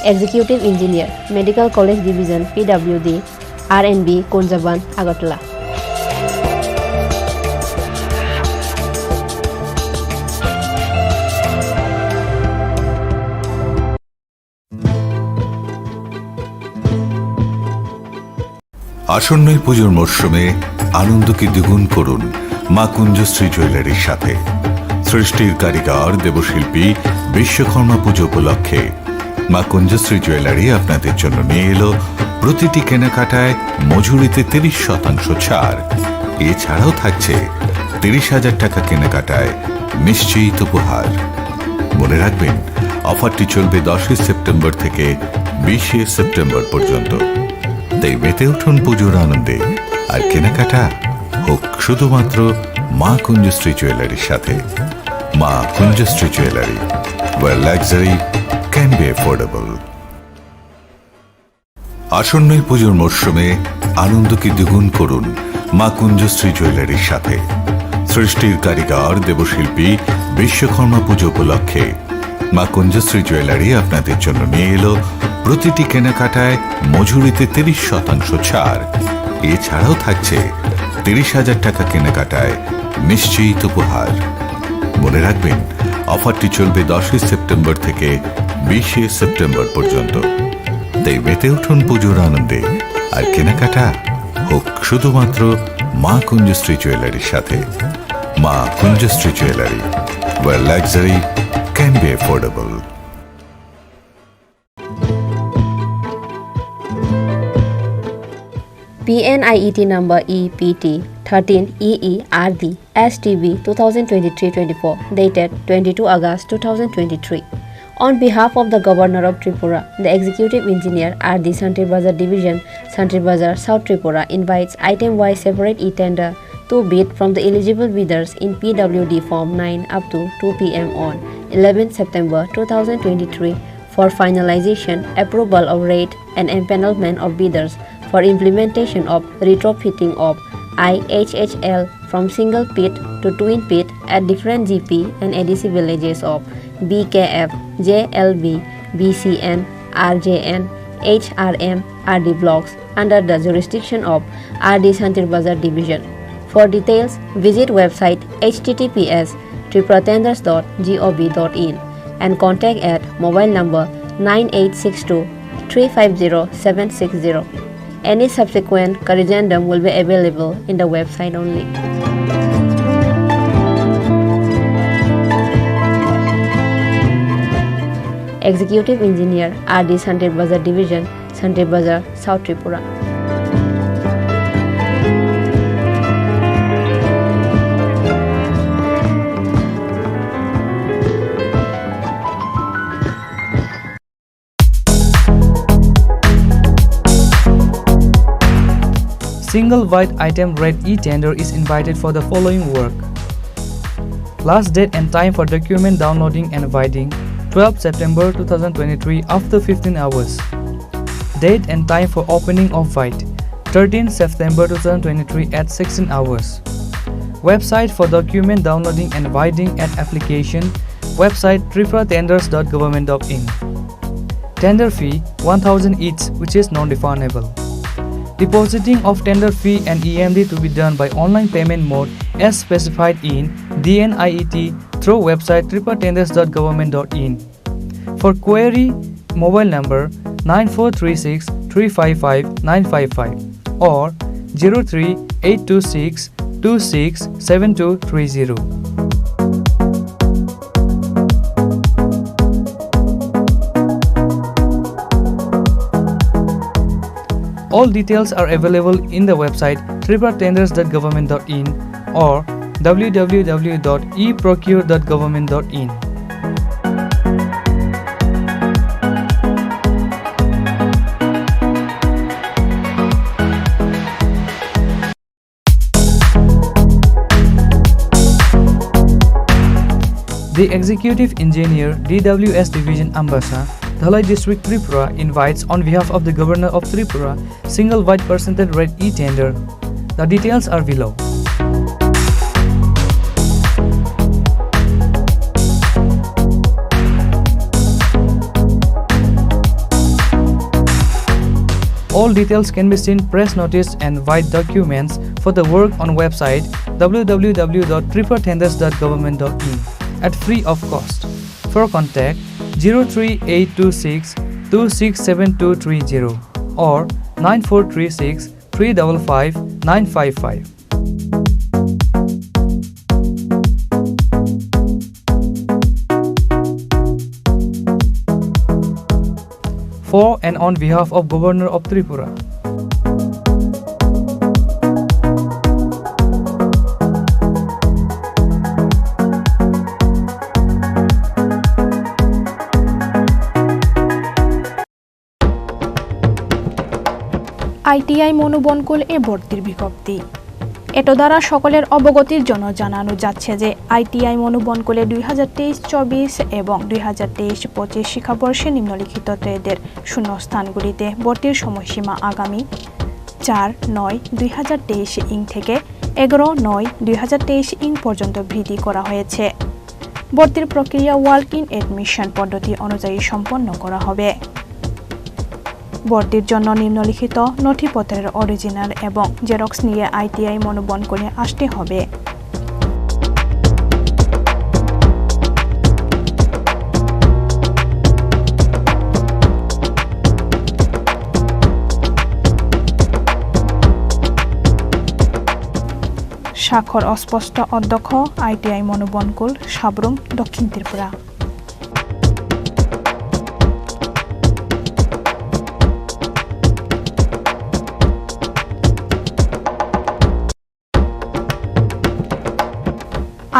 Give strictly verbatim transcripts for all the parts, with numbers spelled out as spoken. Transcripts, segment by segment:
Executive Engineer, Medical College Division, P W D, R N B, Kunjaban, Agartala. আসন্ন এই পুজোর মরশুমে আনন্দকে দ্বিগুণ করুন মা কুঞ্জশ্রী জুয়েলারির সাথে। সৃষ্টির কারিগর দেবশিল্পী বিশ্বকর্মা পুজো উপলক্ষে মা কুঞ্জশ্রী জুয়েলারি আপনাদের জন্য নিয়ে এলো প্রতিটি কেনাকাটায় মজুরিতে তিরিশ শতাংশ ছাড়। এছাড়াও থাকছে তিরিশ হাজার টাকা কেনাকাটায় নিশ্চিত উপহার। মনে রাখবেন, অফারটি চলবে দশই সেপ্টেম্বর থেকে বিশে সেপ্টেম্বর পর্যন্ত। তাই মেতে উঠুন পুজোর আনন্দে, আর কেনাকাটা হোক শুধুমাত্র মা কুঞ্জশ্রী জুয়েলারির সাথে। মা কুঞ্জশ্রী jewellery, where luxury can be affordable. আসন্ন এই পুজোর মরশুমে আনন্দকে দ্বিগুণ করুন মা কুঞ্জশ্রী জুয়েলারির সাথে। সৃষ্টির কারিগর দেবশিল্পী বিশ্বকর্মা পুজো উপলক্ষে মা কুঞ্জশ্রী জুয়েলারি আপনাদের জন্য নিয়ে এলো প্রতিটি কেনাকাটায় মজুরিতে তিরিশ শতাংশ ছাড়। এছাড়াও থাকছে তিরিশ হাজার টাকা কেনাকাটায় নিশ্চিত উপহার। মনে রাখবেন, অফারটি চলবে দশই সেপ্টেম্বর থেকে বিশে সেপ্টেম্বর পর্যন্ত। তাই মেতে উঠুন পুজোর আনন্দে, আর কেনাকাটা হোক শুধুমাত্র মা কুঞ্জশ্রী জুয়েলারির সাথে। মা কুঞ্জশ্রী jewellery, where luxury can be affordable. P N I E T number E P T thirteen E E R D S T B two thousand twenty-three twenty-four, dated twenty-two August two thousand twenty-three. On behalf of the Governor of Tripura, the Executive Engineer R D Santri Bazar Division, Santri Bazar, South Tripura, invites item-wise separate e-tender to bid from the eligible bidders in P W D Form nine up to two P M on eleventh September two thousand twenty-three for finalization, approval of rate and empanelment of bidders for implementation of retrofitting of I H H L from single pit to twin pit at different G P and A D C villages of B K F, J L B, B C N, R J N, H R M, R D blocks under the jurisdiction of R D Santri Bazar Division. For details, visit website H T T P S tripura tenders dot gov dot in and contact at mobile number nine eight six two three five zero seven six zero. Any subsequent corrigendum will be available in the website only. Executive Engineer, R D Santri Bazar Division, Santri Bazar, South Tripura. Single white item rate e-tender is invited for the following work. Last date and time for document downloading and writing, twelve September two thousand twenty-three after fifteen hours. Date and time for opening of white, thirteen September two thousand twenty-three at sixteen hours. Website for document downloading and writing and application, website tripura tenders dot government dot in. Tender fee one thousand each, which is non-refundable. Depositing of tender fee and E M D to be done by online payment mode as specified in D N I E T through website tripura tenders dot government dot in. For query, mobile number nine four three six three five five nine five five or zero three eight two six two six seven two three zero. All details are available in the website tripura tenders dot government dot in or w w w dot e procure dot government dot in. The Executive Engineer, D W S Division, Ambasa, Dhalai District, Tripura, invites on behalf of the Governor of Tripura, single white percentage rate e-tender. The details are below. All details can be seen, press notice and white documents for the work on website w w w dot tripura tenders dot government dot in at free of cost. For contact, zero three eight two six two six seven two three zero or nine four three six three double five nine five five. For and on behalf of Governor of Tripura. ITI মনোবনকুল এ ভর্তির বিজ্ঞপ্তি। এত দ্বারা সকলের অবগতির জন্য জানানো যাচ্ছে যে আইটিআই মনোবনকুলে দুই হাজার তেইশ চব্বিশ এবং দুই হাজার তেইশ পঁচিশ শিক্ষাবর্ষে নিম্নলিখিত ট্রেডের শূন্যস্থানগুলিতে ভর্তির সময়সীমা আগামী চার নয় দুই হাজার তেইশ ইং থেকে এগারো নয় দুই হাজার তেইশ ইং পর্যন্ত বৃদ্ধি করা হয়েছে। ভর্তির প্রক্রিয়া ওয়াক ইন অ্যাডমিশন পদ্ধতি অনুযায়ী সম্পন্ন করা হবে। ভর্তির জন্য নিম্নলিখিত নথিপত্রের অরিজিনাল এবং জেরক্স নিয়ে আইটিআই মনোবনকুলে আসতে হবে। স্বাক্ষর অস্পষ্ট, অধ্যক্ষ, আইটিআই মনোবনকুল, সাব্রুম, দক্ষিণ ত্রিপুরা।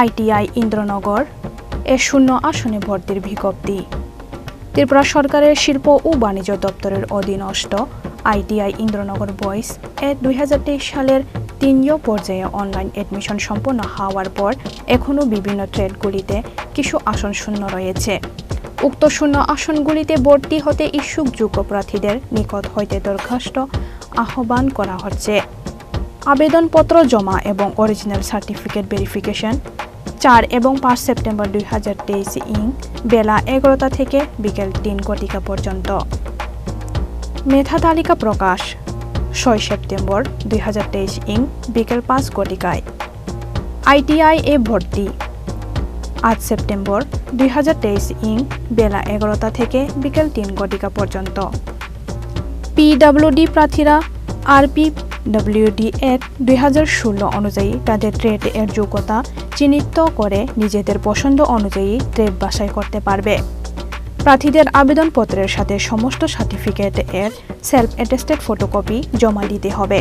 আইটিআই ইন্দ্রনগর এ শূন্য আসনে ভর্তির বিজ্ঞপ্তি। ত্রিপুরা সরকারের শিল্প ও বাণিজ্য দপ্তরের অধীনস্থ আইটিআই ইন্দ্রনগর বয়েজ এ দুই হাজার তেইশ সালের তিন পর্যায়ে অনলাইন অ্যাডমিশন সম্পন্ন হওয়ার পর এখনও বিভিন্ন ট্রেডগুলিতে কিছু আসন শূন্য রয়েছে। উক্ত শূন্য আসনগুলিতে ভর্তি হতে ইচ্ছুক যোগ্য প্রার্থীদের নিকট হইতে দরখাস্ত আহ্বান করা হচ্ছে। আবেদনপত্র জমা এবং অরিজিনাল সার্টিফিকেট ভেরিফিকেশন চার এবং পাঁচ সেপ্টেম্বর দুই হাজার তেইশ ইং বেলা এগারোটা থেকে বিকেল তিন ঘটিকা পর্যন্ত। মেধা তালিকা প্রকাশ ছয় সেপ্টেম্বর দুই হাজার তেইশ ইং বিকেল পাঁচ ঘটিকায়। আইটিআই এ ভর্তি আট সেপ্টেম্বর দুই হাজার তেইশ ইং বেলা এগারোটা থেকে বিকেল তিন ঘটিকা পর্যন্ত। পিডব্লিউডি প্রার্থীরা আরপিডব্লিউডি অ্যাক্ট দুই হাজার ষোলো অনুযায়ী তাদের ট্রেড এর যোগ্যতা চিহ্নিত করে নিজেদের পছন্দ অনুযায়ী ট্রেড বাছাই করতে পারবে। প্রার্থীদের আবেদনপত্রের সাথে সমস্ত সার্টিফিকেট এর সেলফ অ্যাটেস্টেড ফটোকপি জমা দিতে হবে।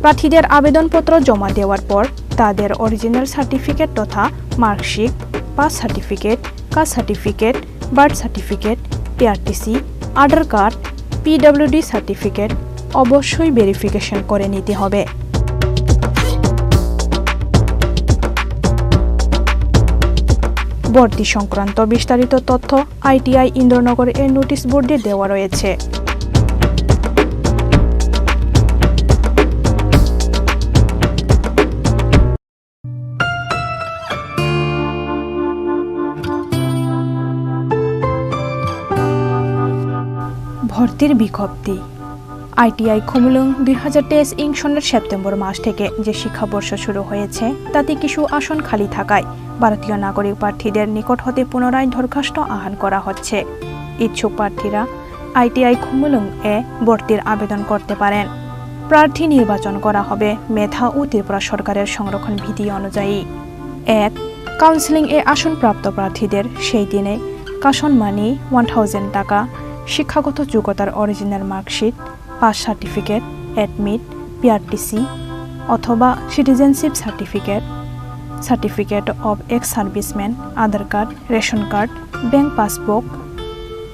প্রার্থীদের আবেদনপত্র জমা দেওয়ার পর তাদের অরিজিনাল সার্টিফিকেট তথা marksheet, pass certificate, caste certificate, birth certificate, PRTC, Aadhaar card, PWD certificate অবশ্যই ভেরিফিকেশন করে নিতে হবে। ভর্তি সংক্রান্ত বিস্তারিত তথ্য আইটিআই ইন্দ্রনগর এর নোটিশ বোর্ডে দেওয়া রয়েছে। ভর্তির বিজ্ঞপ্তি। আইটিআই খুমুলুং দুই হাজার তেইশ ইং সনের সেপ্টেম্বর মাস থেকে যে শিক্ষাবর্ষ শুরু হয়েছে, তাতে কিছু আসন খালি থাকায় ভারতীয় নাগরিক প্রার্থীদের নিকট হতে পুনরায় দরখাস্ত আহ্বান করা হচ্ছে। ইচ্ছুক প্রার্থীরা আইটিআই খুমুলুং এ ভর্তির আবেদন করতে পারেন। প্রার্থী নির্বাচন করা হবে মেধা ও ত্রিপুরা সরকারের সংরক্ষণ বিধি অনুযায়ী। এক, কাউন্সেলিং এ আসনপ্রাপ্ত প্রার্থীদের সেই দিনে কাশন মানি ওয়ান থাউজেন্ড টাকা, শিক্ষাগত যোগ্যতার original marksheet, pass certificate, admit, PRTC অথবা citizenship certificate, certificate of ex serviceman, Aadhaar card, ration card, bank passbook,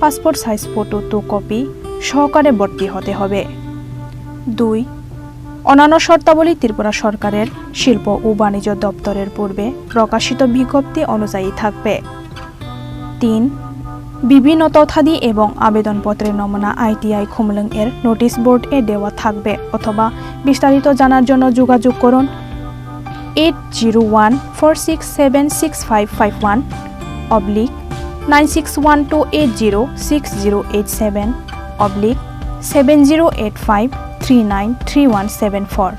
passport size photo two copy সহকারে ভর্তি হতে হবে। দুই, অন্যান্য শর্তাবলী ত্রিপুরা সরকারের শিল্প ও বাণিজ্য দপ্তরের পূর্বে প্রকাশিত বিজ্ঞপ্তি অনুযায়ী থাকবে। তিন, বিভিন্ন তথ্যাদি এবং আবেদনপত্রের নমুনা আইটিআই খুমলুং এর নোটিশ বোর্ড এ দেওয়া থাকবে অথবা বিস্তারিত জানার জন্য যোগাযোগ করুন eight zero one four six seven six five five one oblique nine six one two eight zero six zero eight seven oblique seven zero eight five three nine three one seven four.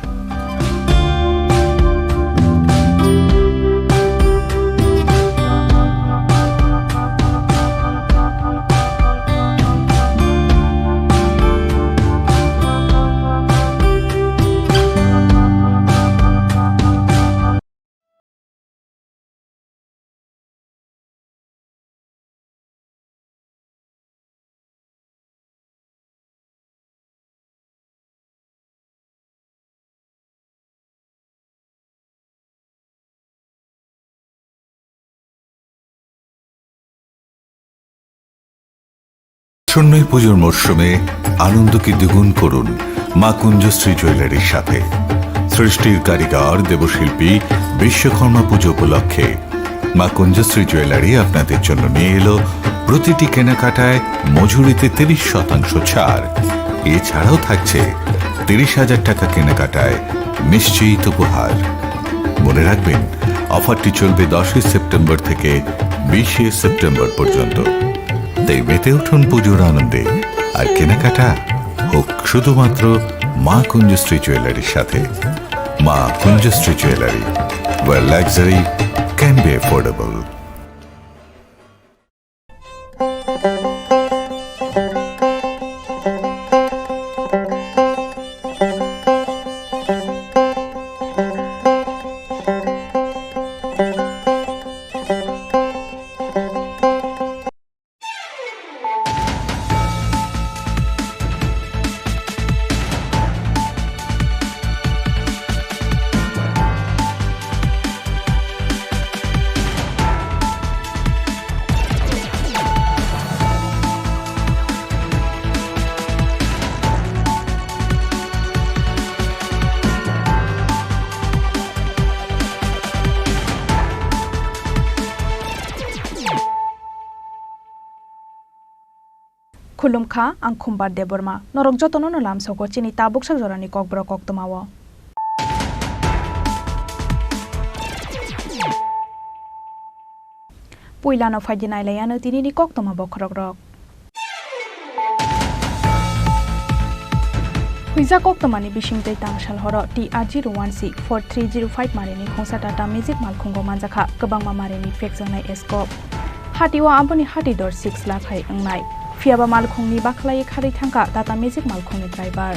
আসন্ন এই পুজোর মরশুমে আনন্দকে দ্বিগুণ করুন মা কুঞ্জশ্রী জুয়েলারির সাথে। সৃষ্টির কারিগর দেবশিল্পী বিশ্বকর্মা পুজো উপলক্ষে মা কুঞ্জশ্রী জুয়েলারি আপনাদের জন্য নিয়ে এলো প্রতিটি কেনাকাটায় মজুরিতে তিরিশ শতাংশ ছাড়। এছাড়াও থাকছে তিরিশ হাজার টাকা কেনাকাটায় নিশ্চিত উপহার। মনে রাখবেন, অফারটি চলবে দশই সেপ্টেম্বর থেকে বিশে সেপ্টেম্বর পর্যন্ত। তাই মেতে উঠুন পুজোর আনন্দে, আর কেনাকাটা হোক শুধুমাত্র মা কুঞ্জশ্রী জুয়েলারির সাথে। মা কুঞ্জশ্রী jewellery, where luxury can be affordable. Khulumkha, ang Khumbar Debbarma. Norok jotono no lamsogo chini tabuksa jorani kokborok koktwmao. Puilano phaidi nailaiano tinini koktwma bokhorokrok. Huijak koktwmani bisingtwi tangsal horo T R zero one C four three zero five marini khungsa Tata Magic malkhungo manjakha kwbangma marini phekjaknai escort. Hatio aboni hati dor six lakh hai wngnai. Phiyaba malkhungni bakhlai kharwi thangkha Tata Magic malkhungni driver.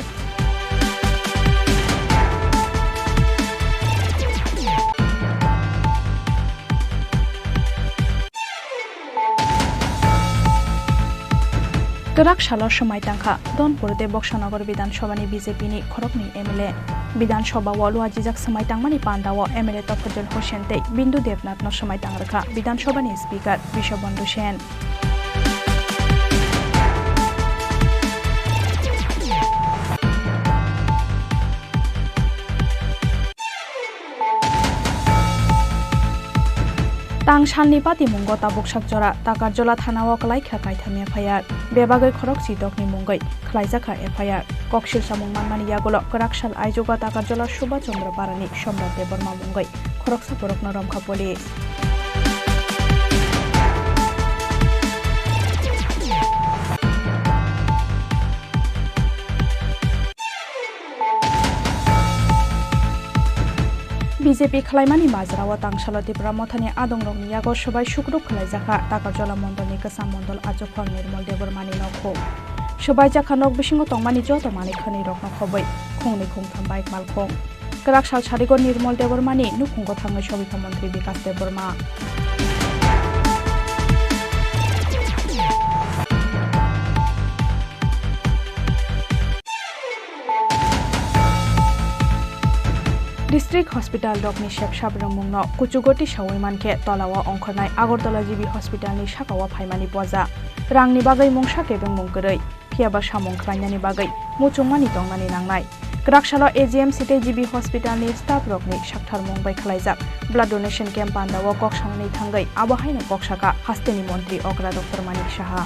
Kwrak salo swmai tangkha, Donpur tei Boksanagar Bidhan Sabha ni B J P ni khoroknwi M L A. Bidhan Sabha o luajijak swmai tangmani panda o M L A Tofajul Hussain tei Bindu Debnath no swmai tang rwkha Bidhan Sabha ni Speaker Biswabandhu Sen. Tang salni patimungo tabuk sak jora Takarjola thana o kwlai kha kaitham F I R. Bebagwi khorokchi dokni mungwi khwlaijak kha F I R. Koksil samung manmani yagulo kwrak sal aijugo Takarjola Subhas Chandra Parani Somrat Debbarma mungwi khoroksa borokno romkha police. B J P khwlaimani majrao tangsalo Tipra Mothani adongrokni yago swbai sukrup khwlaijakha Takarjola mondolni kwcham mondol achukphang Nirmol Debbarmani nokhung. Swbaijak kha nok bisingo tongmani joto manwi khwnwi rokno khobwi khungnwi khungtham bike malkhung. Kwrak sal sarigo Nirmol Debbarmani nukhungo thangwi sogwikha montri Bikas Debbarma. District hospital rokni sep sap rwngmungno kuchugo tisaui mankhe tolao ongkhornai Agartala G B hospital ni sakao phaimani poja. Rangni bagwi mungsa kebengmung kwrwi, phiyaba samung khlainani bagwi muchungmani tongnani nangnai. Kwrak salo A G M C tei G B hospital ni staff rokni saktharmung bai khwlaijak blood donation camp pandao kok sanani thangwi abo haino kok saka hasteni montri okra Doctor Manik Saha.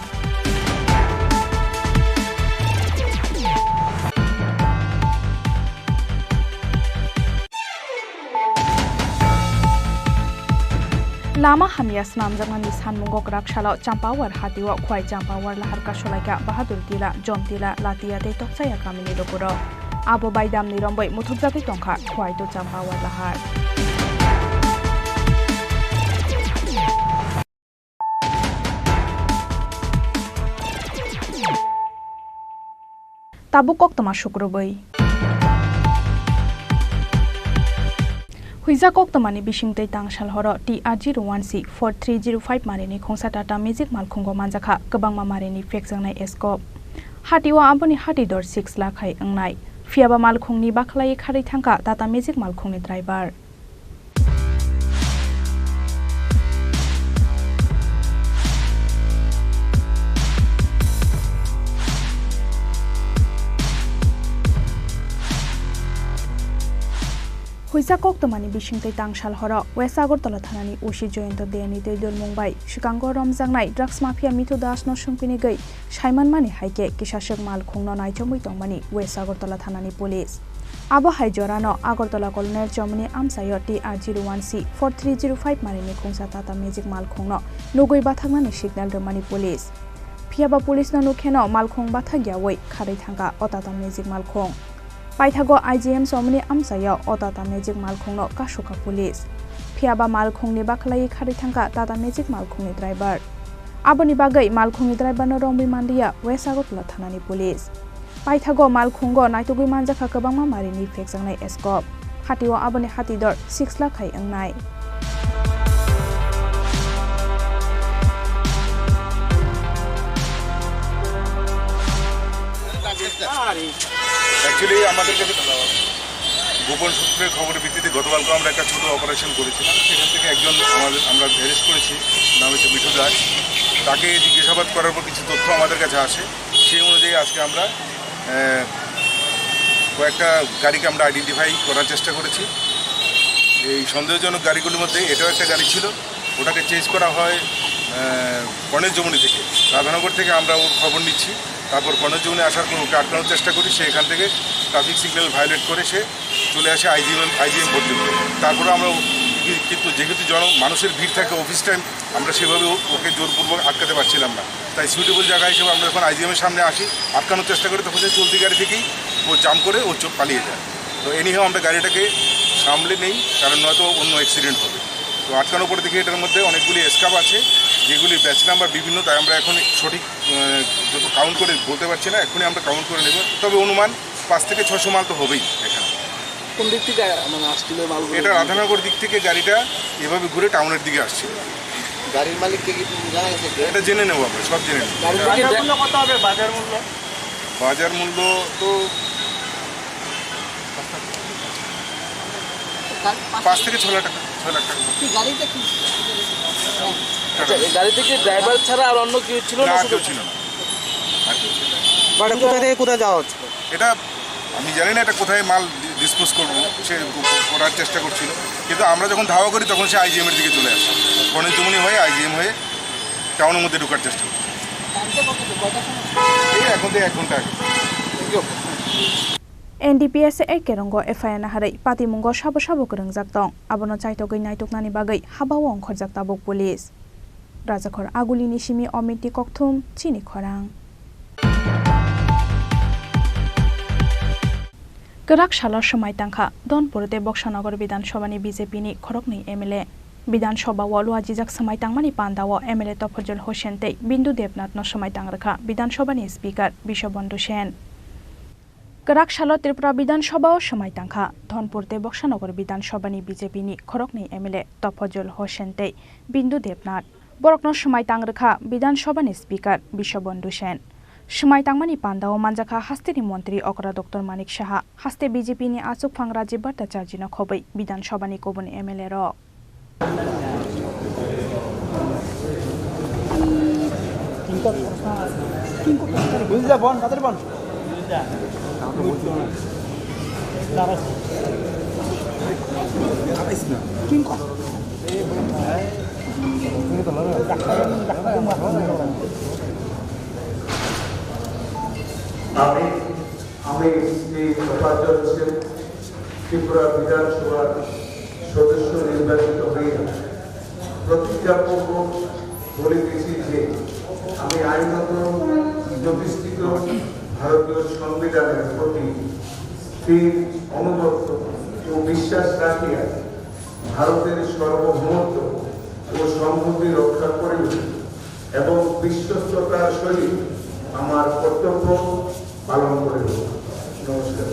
Tama hamya snamjaknani sanmungo kwrak salo Champawar hatio Khwai Champawar lahar kasolaikha Bahadur Tila, Jom Tila, Latia tei Tokchaya kamini lukurok. Abo bai damni romboi muthupjagwi tongkha Khwai to Champawar lahar. Tabuk koktwma sukrubwi. Huijak koktwmani bisingtwi tangsal horo T R zero one C four three zero five marini khungsa Tata Magic malkhungo manjakha kwbangma marini phekjaknai scope. Hatio aboni hati dor six lakh hai wngnai. Phiyaba malkhungni bakhlai kharwi thangkha Tata Magic malkhungni driver. Huijak koktwmani bisingtwi tangsal horo West Agartala thanani O C Jayanta Deni twi dulmung bai swkango romjaknai drugs mafia Mithu Das no swngpinigwi saimanmani hai khe kisaswk malkhungno naichomwi tongmani West Agartala thanani police. Abo hai jorano Agartala Colonel Chomoni amchaio T R zero one C four three zero five marini khungsa Tata Magic malkhungno nugwi bathaknani signal rwmani police. Phiyaba police no nukheno malkhung bathakyawi kharwi thangkha o Tata Magic malkhung. Paithago I G M Chomoni amchaio o Tata Magic malkhungno kasukha police. Phiyaba malkhungni bakhlai kharwi thangkha Tata Magic malkhungni driver. Aboni bagwi malkhungni driver no romwi manliya West Agartala thanani police. Paithago malkhungo naitugwi manjakha kwbangma marini phekjaknai scope. Hatio aboni hati dor six lakh hai wngnai. Actually, আমাদের কাছে গোপন সূত্রের খবরের ভিত্তিতে গতকালকে আমরা একটা ছোট অপারেশন করেছিলাম। সেখান থেকে একজন আমাদের, আমরা অ্যারেস্ট করেছি, নাম হচ্ছে মিঠু দাস। তাকে জিজ্ঞাসাবাদ করার পর কিছু তথ্য আমাদের কাছে আসে, সেই অনুযায়ী আজকে আমরা, আহ, কয়েকটা গাড়িকে আমরা আইডেন্টিফাই করার চেষ্টা করেছি। এই সন্দেহজনক গাড়িগুলির মধ্যে এটাও একটা গাড়ি ছিল, ওটাকে চেজ করা হয়, আহ, গণেশজমনি থেকে, রাধানগর থেকে আমরা ওর খবর নিচ্ছি। তারপর গণেশজমনি আসার পর ওকে আটকানোর চেষ্টা করি, সে এখান থেকে ট্রাফিক সিগন্যাল ভায়োলেট করে সে চলে আসে আইজিএম, আইজিএম পর্যন্ত। তারপরে আমরা ও-, কি-, কিন্তু যেহেতু জন-, মানুষের ভিড় থাকে অফিস টাইম, আমরা সেভাবে ও-, ওকে জোরপূর্বক আটকাতে পারছিলাম না। তাই সুইটেবল জায়গা হিসেবে আমরা যখন আইজিএম এর সামনে আসি, আটকানোর চেষ্টা করি, তখন সে চলতি গাড়ি থেকেই ও জাম্প করে ও চো-, পালিয়ে যায়। তো এনিহাও আমরা গাড়িটাকে সামলে নেই, কারণ নয়তো অন্য অ্যাক্সিডেন্ট হবে। তো আটকানোর পরে দেখি এটার মধ্যে অনেকগুলি স্কাব আছে, যেগুলি ব্যাচ নাম্বার বিভিন্ন, তাই আমরা এখন সঠিক, আহ, যত কাউন্ট করে বলতে পারছি না, এখনই আমরা কাউন্ট করে নেব। তবে অনুমান পাঁচ থেকে ছশো মাল তো হবেই এখানে। কোন দিক থেকে, মানে, আসছিল মালগুলো? এটা রাধানগর দিক থেকে গাড়িটা এভাবে ঘুরে টাউনের দিকে আসছিল। গাড়ির মালিককে কি জানা গেছে কে? এটা জেনে নেবো আমরা, সব জেনে নেবো। গাড়ি থেকে বাজার মূল্য কত হবে? বাজার মূল্য? বাজার মূল্য তো পাঁচ থেকে ছ লাখ টাকা, ছয় লাখ টাকা। কি গাড়িটা কি? আচ্ছা, এই গাড়িতে কি ড্রাইভার ছাড়া আর অন্য কেউ ছিল না? না, শুধু কেউ ছিল না। আর কেউ ছিল না। বাট কোথা থেকে কোথায় যাওয়া হচ্ছে? এটা আমি জানি না এটা কোথায় মাল ডি-, ডিসপোজ করবো, সে ক-, করার চেষ্টা করছিল। কিন্তু আমরা যখন ধাওয়া করি তখন সে আইজিএম এর দিকে চলে আসে, গণেশজমনি হয়ে আইজিএম হয়ে টাউনের মধ্যে ঢোকার চেষ্টা করছে। এই এখন তো এক ঘন্টা আগে। N D P S A kerongo F I R naharwi patimungo sabo sabo kwrwngjak tong, abono chaitogwi naituknani bagwi habao ongkhorjak tabuk police. Rajakhor Agulini simi Omitni kokthum chini khorang. Kwrak salo swmai tangkha Dhonpur tei Boksanagar Bidhan Sabhani B J P ni khoroknwi M L A. Bidhan Sabha o luajijak swmai tangmani panda o M L A Topojol Hosen tei Bindu Debnath no swmai tang rwkha Bidhan Sabha ni Speaker Biswabandhu Sen. Kwrak salo Tripura Bidhan Sabha o swmai tangkha Dhonpur tei Boksanagar Bidhan Sabha ni B J P ni khoroknwi M L A Topojol Hosen tei Bindu Debnath. Borokno swmai tang rwkha Bidhan Sabha ni Speaker Biswabandhu Sen. Swmai tangmani panda o manjakha hasteni montri okra Doctor Manik Saha, haste B J P ni achukphang Rajiv Bhattacharjee no khobwi Bidhan Sabha ni kubun M L A rok. আমি, আমি শ্রী তফাজ্জল হোসেন, ত্রিপুরা বিধানসভার সদস্য নির্বাচিত হয়ে প্রতিটি পূর্বক বলিতেছি যে আমি আইনত প্রতিষ্ঠিত ভারতীয় সংবিধানের প্রতি স্থির অনুগত ও বিশ্বাস রাখিয়া ভারতের সার্বভৌমত্ব ও সংহতি রক্ষা করিব এবং বিশ্বস্ততার সহিত আমার কর্তব্য পালন করিব। নমস্কার।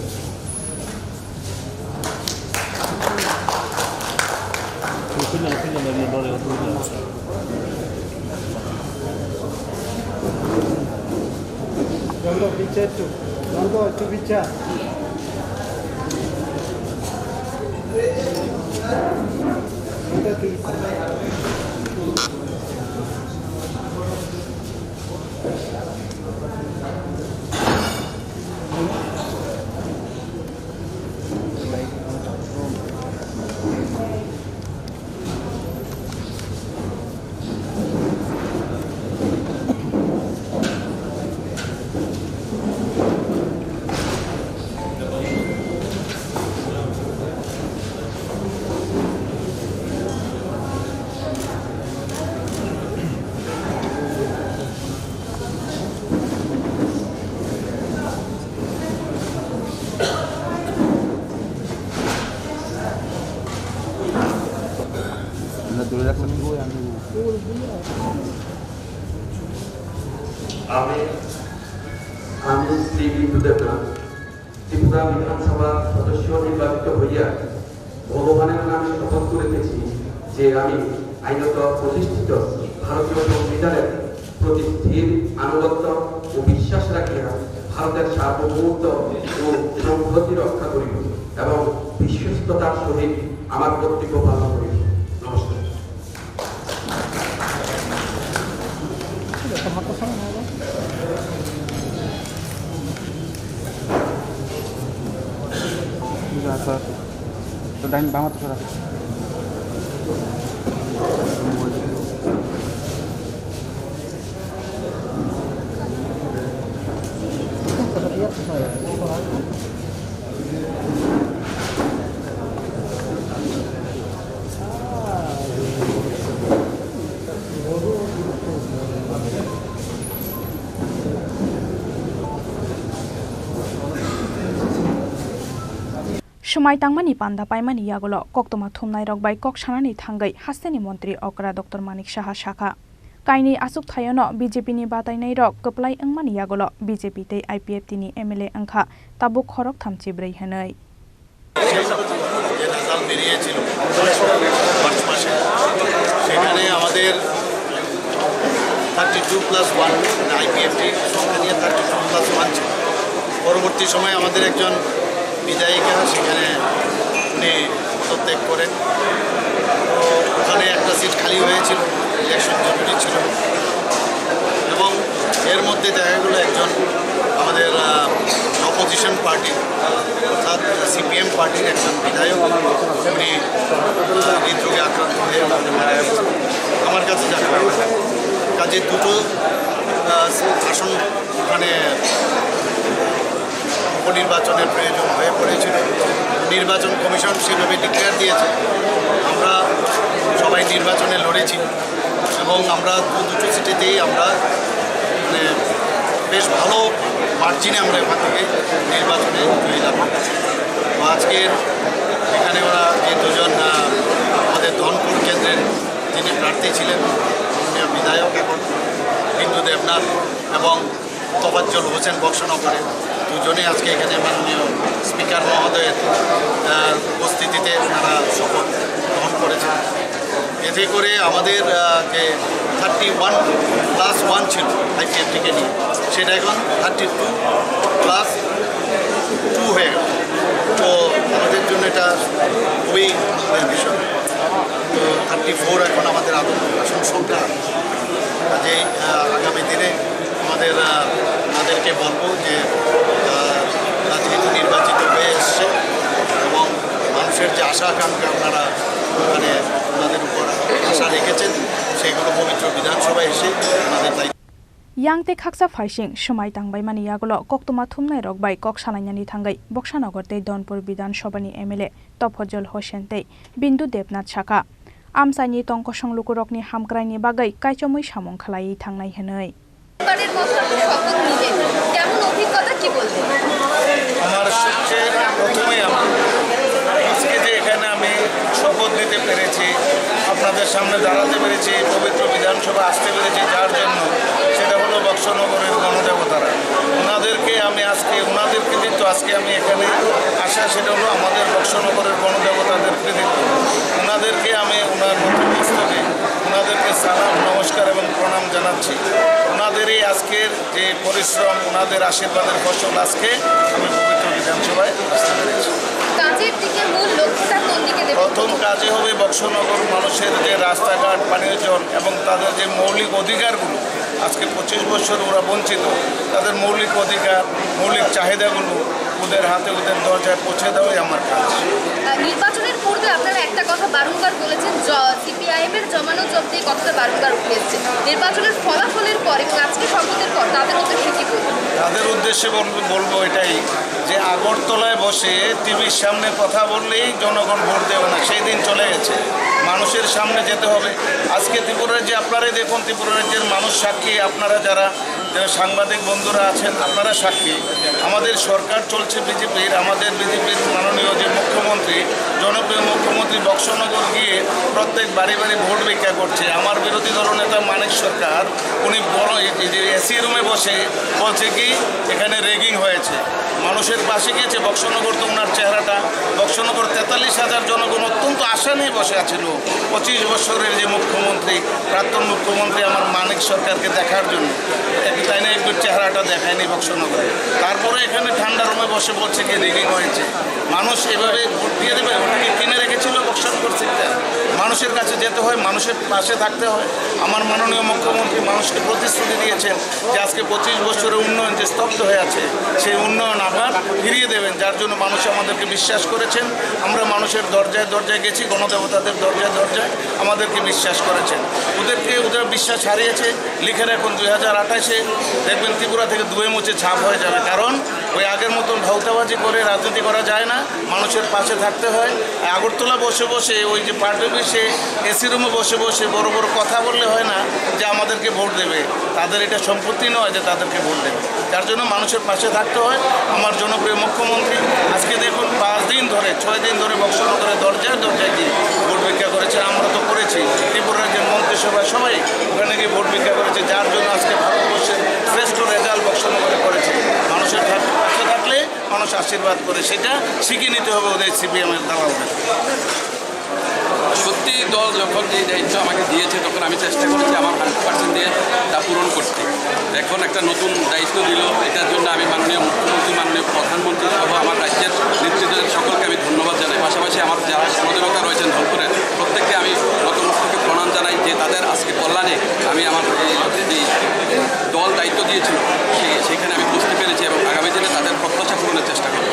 আমি, আমি শ্রী বিন্দু দেবনাথ, ত্রিপুরা বিধানসভা সদস্য নির্বাচিত হইয়া ভগবানের নামে শপথ করিতেছি যে আমি আইনত প্রতিষ্ঠিত ভারতীয় সংবিধানের প্রতি স্থির আনুগত্য ও বিশ্বাস রাখিয়া ভারতের সার্বভৌমত্ব ও সংহতি রক্ষা করিব এবং বিশ্বস্ততার সহিত আমার কর্তব্য পালন করিব। নমস্কার। Swmai tangmani panda paimani yagulo koktwma thumnairok bai kok sanani thangwi hasteni montri okra Doctor Manik Saha sakha, kainwi achukthayano B J P ni batainairok kwplai wngmani yagulo B J P tei I P F T ni M L A wngkha tabuk khoroktham chibrwi hwnwi. যে রেজাল্ট বেরিয়েছিল মার্চ মাসে, সেখানে আমাদের thirty two plus one, মানে আইপিএফটি সংখ্যা নিয়ে thirty two plus one ছিল। পরবর্তী সময়ে আমাদের একজন বিধায়িকা সেখানে উনি পদত্যাগ করেন। তো ওখানে একটা সিট খালি হয়েছিল, ইলেকশন জরুরি ছিল, এবং এর মধ্যে দেখা গেল একজন আমাদের, আহ, অপোজিশন পার্টি, অর্থাৎ সিপিএম পার্টির একজন বিধায়ক, উনি, আহ, হৃদরোগে আক্রান্ত হয়ে আমাদের মারা গেছেন। আমার কাছে যা খারাপ লাগে, কাজে দুটো, আহ, আসন ওখানে উপনির্বাচনের প্রয়োজন হয়ে পড়েছিল। নির্বাচন কমিশন সেভাবে ডিক্লেয়ার দিয়েছে, আমরা সবাই নির্বাচনে লড়েছি এবং আমরা দু-, দুটো সিটেতেই আমরা, মানে, বেশ ভালো মার্জিনে আমরা এখান থেকে নির্বাচনে জয়ী লাভ করেছি। তো আজকের এখানে ওরা যে দুজন, আহ, আমাদের ধনপুর কেন্দ্রের যিনি প্রার্থী ছিলেন, মাননীয় বিধায়ক এখন বিন্দু দেবনাথ এবং তোফাজ্জল হোসেন বক্সনগরে দুজনে আজকে এখানে মাননীয় স্পিকার মহোদয়ের, আহ, উপস্থিতিতে ওনারা শপথ গ্রহণ করেছেন। এতে করে আমাদের, আহ, যে থার্টি ওয়ান প্লাস ওয়ান ছিল আইপিএফটিকে নিয়ে, সেটা এখন থার্টি টু প্লাস টু হয়ে গেল। তো আমাদের জন্য এটা খুবই আনন্দের বিষয়। তো থার্টি ফোর এখন আমাদের আদম আসন সংখ্যা। কাজেই, আহ, আগামী দিনে আমাদের, আহ, ওনাদেরকে বলবো যে, আহ, ওরা যেহেতু নির্বাচিত হয়ে এসছে এবং মানুষের যে আশা আকাঙ্ক্ষা ওনারা ওখানে ওনাদের উপর আশা রেখেছেন, সেইগুলো পবিত্র বিধানসভায় এসে ওনাদের দায়িত্ব Yang tei khaksa phaising swmai tangbaimani yagulo koktwma thumnairok bai kok salainani thangwi Boksanagar tei Donpur Bidhan Sabhani M L A Tofojol Hosen tei Bindu Debnath sakha, Amchaini tongkosong lukurokni hamkraini bagwi kaichomwi samung khlaiwi thangnai hwnwi. বারের মতো আপনি শপথ নিলেন, কেমন অভিজ্ঞতা, কি বলবেন? আমার সবচেয়ে প্রথমেই আমার আজকে যে এখানে আমি শপথ নিতে পেরেছি, আপনাদের সামনে দাঁড়াতে পেরেছি, পবিত্র বিধানসভা আসতে পেরেছি, যার জন্য সেটা হলো বক্সনগরের গণদেবতারা। ওনাদেরকে আমি আজকে, ওনাদের কৃতিত্ব, আজকে আমি এখানে আসা সেটা হলো আমাদের বক্সনগরের গণদেবতাদের কৃতিত্ব। ওনাদেরকে আমি ওনার মস্তকে ওনাদেরকে সালাম, নমস্কার এবং প্রণাম জানাচ্ছি। ওনাদের এই আজকের যে পরিশ্রম, ওনাদের আশীর্বাদের ফসল আজকে আমি পবিত্র বিধানসভায় আসতে পেরেছি। কাজের দিকে মূল লক্ষ্যটা কোন দিকে দেবেন? প্রথম কাজে হবে বক্সনগর মানুষের যে রাস্তাঘাট, পানীয় জল এবং তাদের যে মৌলিক অধিকারগুলো, আজকে পঁচিশ বছর ওরা বঞ্চিত, তাদের মৌলিক অধিকার, মৌলিক চাহিদাগুলো ওদের হাতে, ওদের দরজায় পৌঁছে দেওয়াই আমার কাজ। আহ, নির্বাচনের পূর্বে আপনারা একটা কথা বারংবার বলেছেন, জ-, সিপিআইএম এর জমানো জব্দ, এই কথাটা বারংবার উঠে এসেছে। নির্বাচনের ফলাফলের পর এবং আজকে শপথের পর তাদের উদ্দেশ্যে কি বলবেন? তাদের উদ্দেশ্যে বল-, বলবো এটাই যে আগরতলায় বসে টিভির সামনে কথা বললেই জনগণ ভোট দেবে না, সেই দিন চলে গেছে। মানুষের সামনে যেতে হবে। আজকে ত্রিপুরা রাজ্যে আপনারাই দেখুন, ত্রিপুরা রাজ্যের মানুষ সাক্ষী, আপনারা যারা, যারা সাংবাদিক বন্ধুরা আছেন, আপনারা সাক্ষী। আমাদের সরকার চলছে বিজেপির, আমাদের বিজেপির মাননীয় যে মুখ্যমন্ত্রী, জনপ্রিয় মুখ্যমন্ত্রী বক্সনগর গিয়ে প্রত্যেক বাড়ি বাড়ি ভোট ভিক্ষা করছে। আমার বিরোধী দলনেতা মানিক সরকার, উনি বড় এই, এই যে এসি রুমে বসে বলছে কি এখানে র্যাগিং হয়েছে। মানুষের পাশে গিয়েছে, বক্সনগর তো ওনার চেহারাটা, বক্সনগর তেতাল্লিশ হাজার জনগণ অত্যন্ত আশা নিয়ে বসে আছে লোক। পঁচিশ বছরের যে মুখ্যমন্ত্রী, প্রাক্তন মুখ্যমন্ত্রী আমার মানিক সরকারকে দেখার জন্য, এক-, তাই না, একটু চেহারাটা দেখায়নি বক্সনগরে। তারপরে এখানে ঠান্ডা রুমে বসে বলছে কি র্যাগিং হয়েছে। মানুষ এভাবে ভোট দিয়ে দেবে, ওটা কি কিনে রেখেছিল বক্সনগর সিটটা? মানুষের কাছে যেতে হয়, মানুষের পাশে থাকতে হয়। আমার মাননীয় মুখ্যমন্ত্রী মানুষকে প্রতিশ্রুতি দিয়েছেন যে আজকে পঁচিশ বছরের উন্নয়ন যে স্তব্ধ হয়ে আছে, সেই উন্নয়ন আবার ফিরিয়ে দেবেন, যার জন্য মানুষ আমাদেরকে বিশ্বাস করেছেন। আমরা মানুষের দরজায় দরজায় গেছি, গণদেবতাদের দরজায় দরজায় আমাদেরকে বিশ্বাস করেছেন। ওদেরকে, ওদের বিশ্বাস হারিয়েছে। লিখে রাখুন, দুই হাজার আঠাশে দেখবেন ত্রিপুরা থেকে ধুয়ে মুছে ছাপ হয়ে যাবে, কারণ ওই আগের মতন ভাওতাবাজি করে রাজনীতি করা যায় না। মানুষের পাশে থাকতে হয়। আগরতলা বসে বসে ওই যে পার্টি অফিসে, এসি রুমে বসে বসে বড় বড় কথা বললে হয় না যে আমাদেরকে ভোট দেবে। তাদের এটা সম্পত্তি নয় যে তাদেরকে ভোট দেবে। যার জন্য মানুষের পাশে থাকতে হয়। আমার জনপ্রিয় মুখ্যমন্ত্রী আজকে দেখুন, পাঁচ দিন ধরে, ছয় দিন ধরে বক্সনগরে দরজায় দরজায় গিয়ে ভোট ভিক্ষা করেছে। আমরা তো করেছি, ত্রিপুরা রাজ্যের মন্ত্রিসভায় সবাই ওখানে গিয়ে ভোট ভিক্ষা করেছে, যার জন্য আজকে ভারতবর্ষের শ্রেষ্ঠ রেজাল্ট বক্সনগরে করেছে। মানুষের থাক-, পাশে থাকলে মানুষ আশীর্বাদ করে, সেটা শিখে নিতে হবে ওদের সিপিএম এর দালালদের। সত্যি দল যখন এই দায়িত্ব আমাকে দিয়েছে, তখন আমি চেষ্টা করেছি আমার হান্ড্রেড পার্সেন্ট দিয়ে তা পূরণ করতে। এখন একটা নতুন দায়িত্ব দিল, এটার জন্য আমি মাননীয় মুখ্যমন্ত্রী, মাননীয় প্রধানমন্ত্রী সহ আমার রাজ্যের নেতৃত্বদের সকলকে আমি ধন্যবাদ জানাই। পাশাপাশি আমার যারা সহযোগিতা রয়েছেন ধনপুরের, প্রত্যেককে আমি নতমস্তকে প্রণাম জানাই যে তাদের আজকে কল্যাণে আমি আমার এই, এই দল দায়িত্ব দিয়েছিল, সে-, সেখানে আমি বুঝতে পেরেছি এবং আগামী দিনে তাদের প্রত্যাশা পূরণের চেষ্টা করব।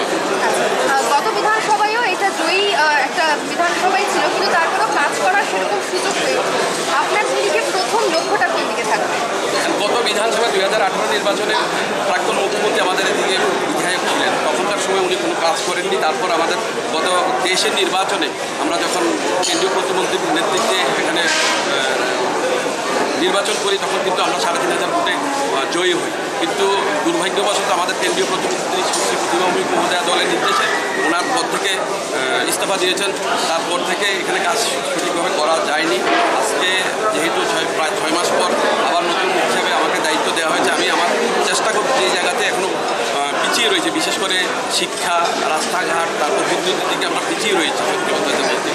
আহ, গত বিধানসভায়ও এটা জয়ী, আহ, একটা বিধানসভাই ছিল, কিন্তু তারপরেও কাজ করার সেরকম সুযোগ হয়ে ওঠেনি। আপনার দিকে প্রথম লক্ষ্যটা কোন দিকে থাকবে? গত বিধানসভা দুই হাজার আঠারো নির্বাচনে প্রাক্তন মুখ্যমন্ত্রী আমাদের এদিকে বিধায়ক ছিলেন, তখনকার সময় উনি কোনো কাজ করেননি। তারপর আমাদের গত তেইশের নির্বাচনে আমরা যখন কেন্দ্রীয় প্রতিমন্ত্রীর নেতৃত্বে এখানে, আহ, নির্বাচন করি, তখন কিন্তু আমরা সাড়ে তিন হাজার ভোটে, আহ, জয়ী হই। কিন্তু দুর্ভাগ্যবশত আমাদের কেন্দ্রীয় প্রতিমন্ত্রী শ্রী প্রতিভা ভৌমিক মহোদয়া দলের নির্দেশে ওনার পদ থেকে, আহ, ইস্তফা দিয়েছেন। তারপর থেকে এখানে কাজ সঠিকভাবে করা যায়নি। আজকে যেহেতু ছয়, প্রায় ছয় মাস পর আবার নতুন হিসাবে আমাকে দায়িত্ব দেওয়া হয়েছে, আমি আমার চেষ্টা করছি যে জায়গাতে এখনও, আহ, পিছিয়ে রয়েছে, বিশেষ করে শিক্ষা, রাস্তাঘাট, তারপর বিদ্যুতের দিকে আমরা পিছিয়ে রয়েছি সত্যি কথা বলতে।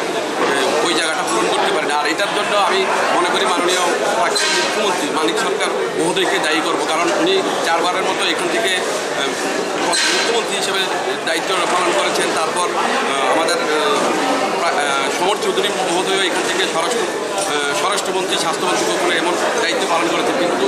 এ, ওই জায়গাটা পূরণ করতে পারি না। আর এটার জন্য আমি মনে করি মাননীয় প্রাক্তন মুখ্যমন্ত্রী মানিক সরকার মহোদয়কে দায়ী করব, কারণ উনি চারবারের মতো এখান থেকে, এ, মুখ্যমন্ত্রী হিসেবে দায়িত্ব পালন করেছেন। তারপর, এ, আমাদের, এ, প্রা-, এ, সমর চৌধুরী মহোদয় এখান থেকে স্বরাষ্ট্র, এ, স্বরাষ্ট্রমন্ত্রী, স্বাস্থ্যমন্ত্রী কখনো এমন দায়িত্ব পালন করেছেন, কিন্তু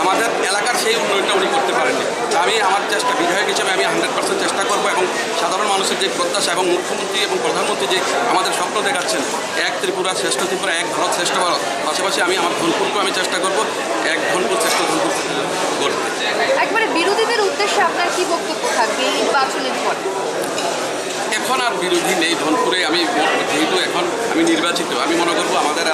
আমাদের এলাকার সেই উন্নয়নটা উনি করতে পারেননি। আমি আমার চেষ্টা, বিধায়ক হিসেবে আমি হান্ড্রেড পার্সেন্ট চেষ্টা করব এবং সাধারণ মানুষের যে প্রত্যাশা এবং মুখ্যমন্ত্রী এবং প্রধানমন্ত্রী যে আমাদের স্বপ্ন দেখাচ্ছেন, এক ত্রিপুরা শ্রেষ্ঠ ত্রিপুরা, এক ভারত শ্রেষ্ঠ ভারত, পাশাপাশি আমি আমার ধনপুরকেও আমি চেষ্টা করব এক ধনপুর শ্রেষ্ঠ ধনপুর গড়তে। একবারে বিরোধীদের উদ্দেশ্যে আপনার কি বক্তব্য থাকবে এই নির্বাচনের পর? এখন আর বিরোধী নেই ধনপুরে। আমি যেহেতু এখন আমি নির্বাচিত, আমি মনে করব আমাদের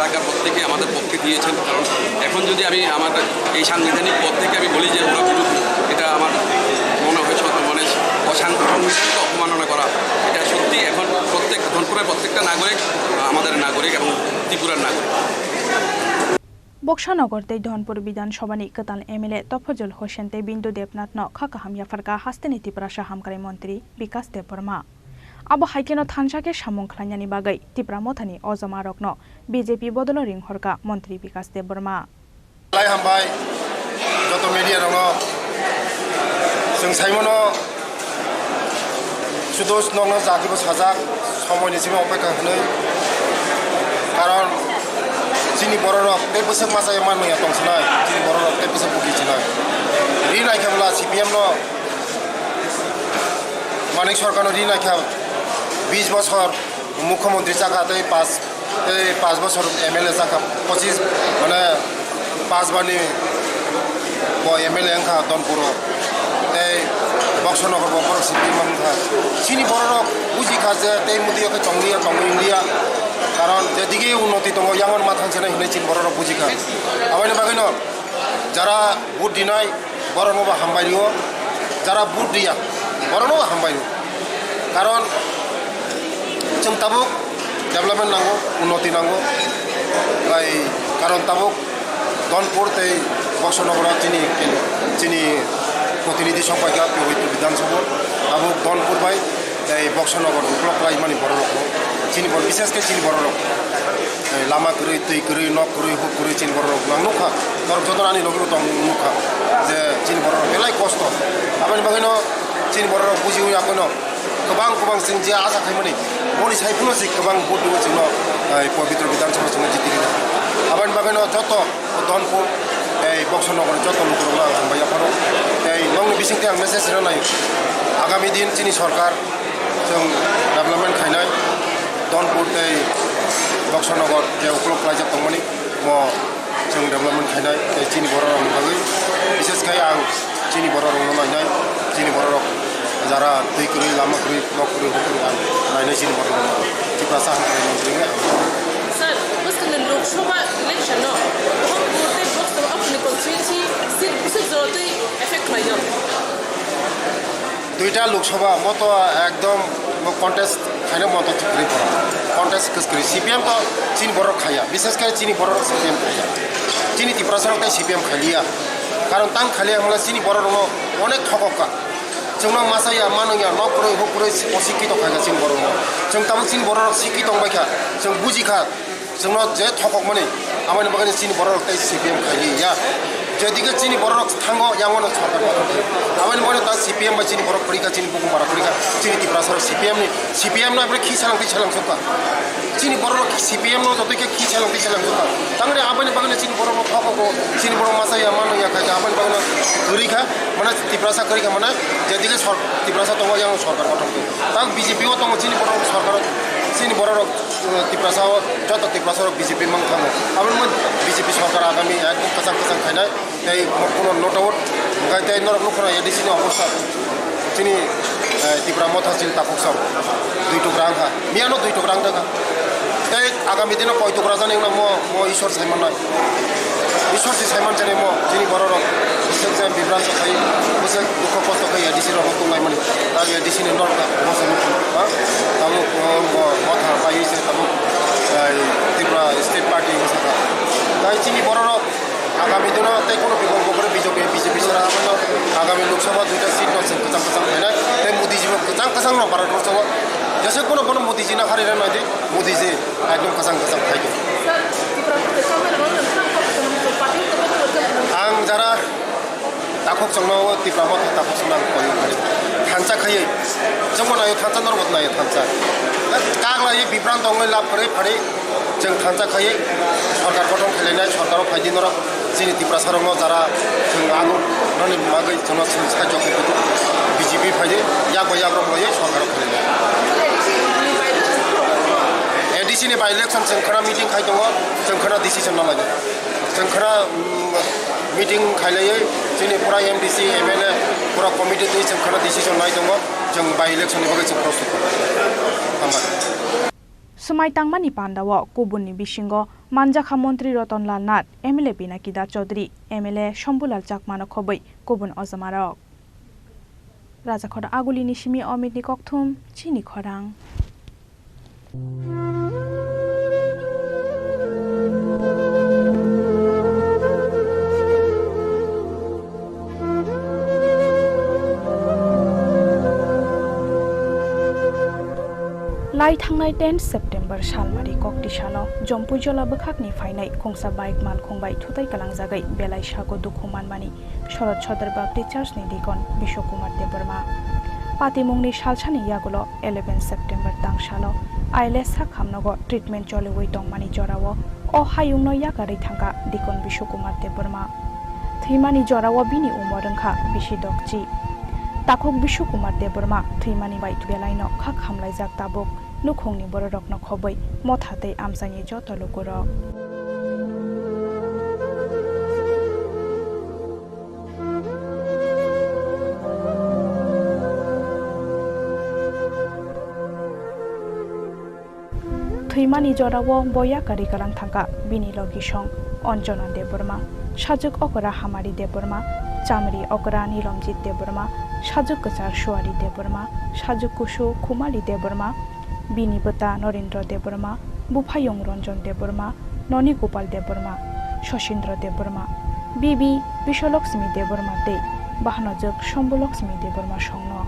দিয়েছেন। কারণ এখন যদি আমি আমার এই সাংবিধানিক পদ থেকে আমি বলি যে ওরা বিরোধী, এটা আমার মনে হয় সব মানে অসাংবিধানিক অবমাননা করা। এটা সত্যি এখন প্রত্যেক ধনপুরের প্রত্যেকটা নাগরিক, আহ, আমাদের নাগরিক এবং ত্রিপুরার নাগরিক। Boksanagar tei Dhonpur Bidhan Sabhani kwtal M L A Tofajul Hossain tei Bindu Debnathno kha kaham yapharkha hasteni Tiprasa hamkrai montri Bikas Debbarma. Abo hai kheno thansa khe samung khlainani bagwi Tipra Mothani ojomarokno B J P bodolo ringhorkha montri Bikas Debbarma. Lai hambai, joto media rokno. Chwng saimano sudu nokno jakibo sajak, somoini simi opekha hwnwi. Karon chini bororok tei bwswk masa ya manmaya tongsinai, chini bororok tei bwswk bugi sinai. Ri naikha bwla C P M no, Manik Sarkarno ri naikha bis bosor mukhyamantri chakha tei pas, tei pas bosor M L A chakha, pochis, mane, pas bani bo M L A wngkha Dhonpuro, tei Boksanagar bo borok simi wngkha. Chini bororok bujikha je tei mudiyo khe tongliya, tongwi wngya, karon jedige unnoti tongo, yangon ma thangsinai hinwi chini bororok bujikha. Aboni bagwino jara vote dinai, borokno bo hambai rio, jara vote diya, borokno bo hambai rio. Karon chwng tabuk development nango, unnoti nango. Bai, karon tabuk Dhonpur tei Boksanagar chini, chini protinidhi sokpaikha Pabitra Bidhan Sabha, tabuk Dhonpur bai tei Boksanagar uklok khlaimani bororokno, chini bor-, bishesh khe chini bororok. Tei lama kwrwi, twi kwrwi, nok kwrwi, huk kwrwi chini bororok nang nukha. Norok jotono ani logi bo tong nukha je chini bororok belai kosto. Aboni bagwino chini bororok bujiwi akono kwbang kwbang chwng je asa khaimani boni sai phano se kwbang vote rwwi chwngno, eh, Pabitra Bidhan Sabha chwngno jiti rwna. Aboni bagwino joto Dhonpur, tei Boksanagar joto lukurokno ang hambai yapharo. Tei nokni bisingtwi ang message rwnai, agami din chini sorkar chwng development khainai, Dhonpur tei Boksanagar je uklok khlaijak tongmani, mo chwng development khainai, tei chini bororokni bagwi, bishesh khai ang chini bororokno nainai, chini bororok jara twi kwrwi, lama kwrwi, nok kwrwi, huk kwrwi ang nainai chini bororokno. Tiprasa hamkrai montri wngwi ang. Sir, bwskangni Lok Sabha election no Dhonpur tei Boksanagar o khwlai constituency seat bwswk jora twi effect khlaio? Duita Lok Sabha mo to ekdom mo contest khaina mo to kwrwi pora. Contest kwrwi C P M to chini borok khaya. Bishesh khe chini borok C P M khaya. Chini Tiprasa rok tei C P M khaliya. Karon tang khaliya hwnla chini borok rokno onek thokok ka. Chwngno masa ya, mano ya, nok kwrwi, huk kwrwi, osikkhito khaikha chini borok rok. Chwng tabuk chini borok rok sikkhito wngbaikha. Chwng bujikha. Chwngno je thokokmani, aboni bagwi chini bororok tei C P M khailiya. Jedige chini bororok thango, yangono sorkar kothok khaio. Aboni bagwi ta C P M bai chini borok kwrwikha, chini bukhuk bara kwrwikha, chini Tiprasa rok C P M ni, C P M no aboni khi salang twi salang sokha. Chini bororok C P M no jotoi khe khi salang twi salang sokha. Tangni aboni bagwi chini borok no thokogo, chini borok masa ya mano ya khaikha, aboni bagwi kwrwikha, mane Tiprasa kwrwikha, mane jedige sor-, Tiprasa tongo, yango sorkar kothok khaio. Tang B J P o tongo chini borok sorkar, chini bororok Tiprasa o joto Tiprasa rok B J P mang thango. Aboni mwn B J P sorkar agami ekdom kwchang kwchang khainai. Tei kuno no doubt. Hwnkhe tei norok nukho A D C ni obostha. Chini, eh, Tipra Motha chini takhuk sam. Dui tukra wngkha. Miyano dui tukra wngkha. Tei agami dino koi tukra jani wngna mo, mo Isor sai mannai. Isor si sai man jani mo, chini bororok. Bwswk je bibranto khai, bwswk dukho kosto khai A D C rok tonglaimani. Tei A D C ni norok ta bwswk nukho. Ha? Tabuk, oh, mo, Motha bai se tabuk, eh, Tripura State Party bwswk ta. Tei chini bororok agami dino tei kono bikolpo kwrwi B J P, B J P sara abono agami Lok Sabha duita seat no chwng kwchang kwchang khainai. Tei Modi ji bo kwchang kwchang no Bharat borso o. Jesa kono bono Modi ji no hari rwnai di, Modi ji ekdom kwchang kwchang khai di. Ang jara Takhuk chwngno o Tipra Motha takhuk chwngno ang koi kari. Thansa khaiwi. Chwngbo naio thansa, norokbo naio thansa. Kak laiwi bibranto wngwi lab kwrwi phari chwng thansa khaiwi sorkar gothon khlainai, sorkaro phaidi norok chini Tiprasarokno jara chwng ang nani bagwi chwngno chwng sahajyo khaidi. B J P phaidi, yak bai yak rok laiwi sorkaro khlainai. A D C ni by election chwng khwna meeting khai tongo, chwng khwna decision no lainai. Chwng khwna, mm, meeting khailaiwi chini pura M D C, M L A, pura committee twi chwng khwna decision nai tongo, chwng by election ni bagwi chwng prostut tongo. Hambai. Swmai tangmani pandao kubunni bisingo manjakha montri Rotonlal Nath, M L A Pinaki Das Chaudhary, M L A Shambhulal Chakmano khobwi kubun ojamarok. Rajakhor Agulini simi Omitni kokthum, chini khorang. Lai thangnai ten September salmari kokti sano Jompuijola bwkhakni phainai khungsa bike malkhung bai thutai kalangjagwi belai sago dukhu manmani Shorod Sodor Baptist Church ni Deacon Biswakumar Debbarma. Patimungni salsani yagulo eleven September tangsalo I L S sakhamnogo treatment choliwi tongmani jorao o hayungno yakarwi thangkha Deacon Biswakumar Debbarma. Thwimani jorao bini umor wngkha bisi dokchi. Takhuk Biswakumar Debbarma thwimani bai belaino kha khamlaijak tabuk nukhungni bororokno khobwi motha tei amchaini joto lukurok. Thwimani jorao bo yakarwi kalang thangkha bini logisong Anjana Debbarma, sajwk okra Hamari Debbarma, chamri okra Nilomjit Debbarma, sajwk kwchar Suari Debbarma, sajwk kusu Khumali Debbarma, bini bwta Norendra Debbarma, buphayung Ranjan Debbarma, noni Gopal Debbarma, Sosindra Debbarma, bibi Biswalakshmi Debbarma tei bahanojwk Shambhulakshmi Debbarma songno.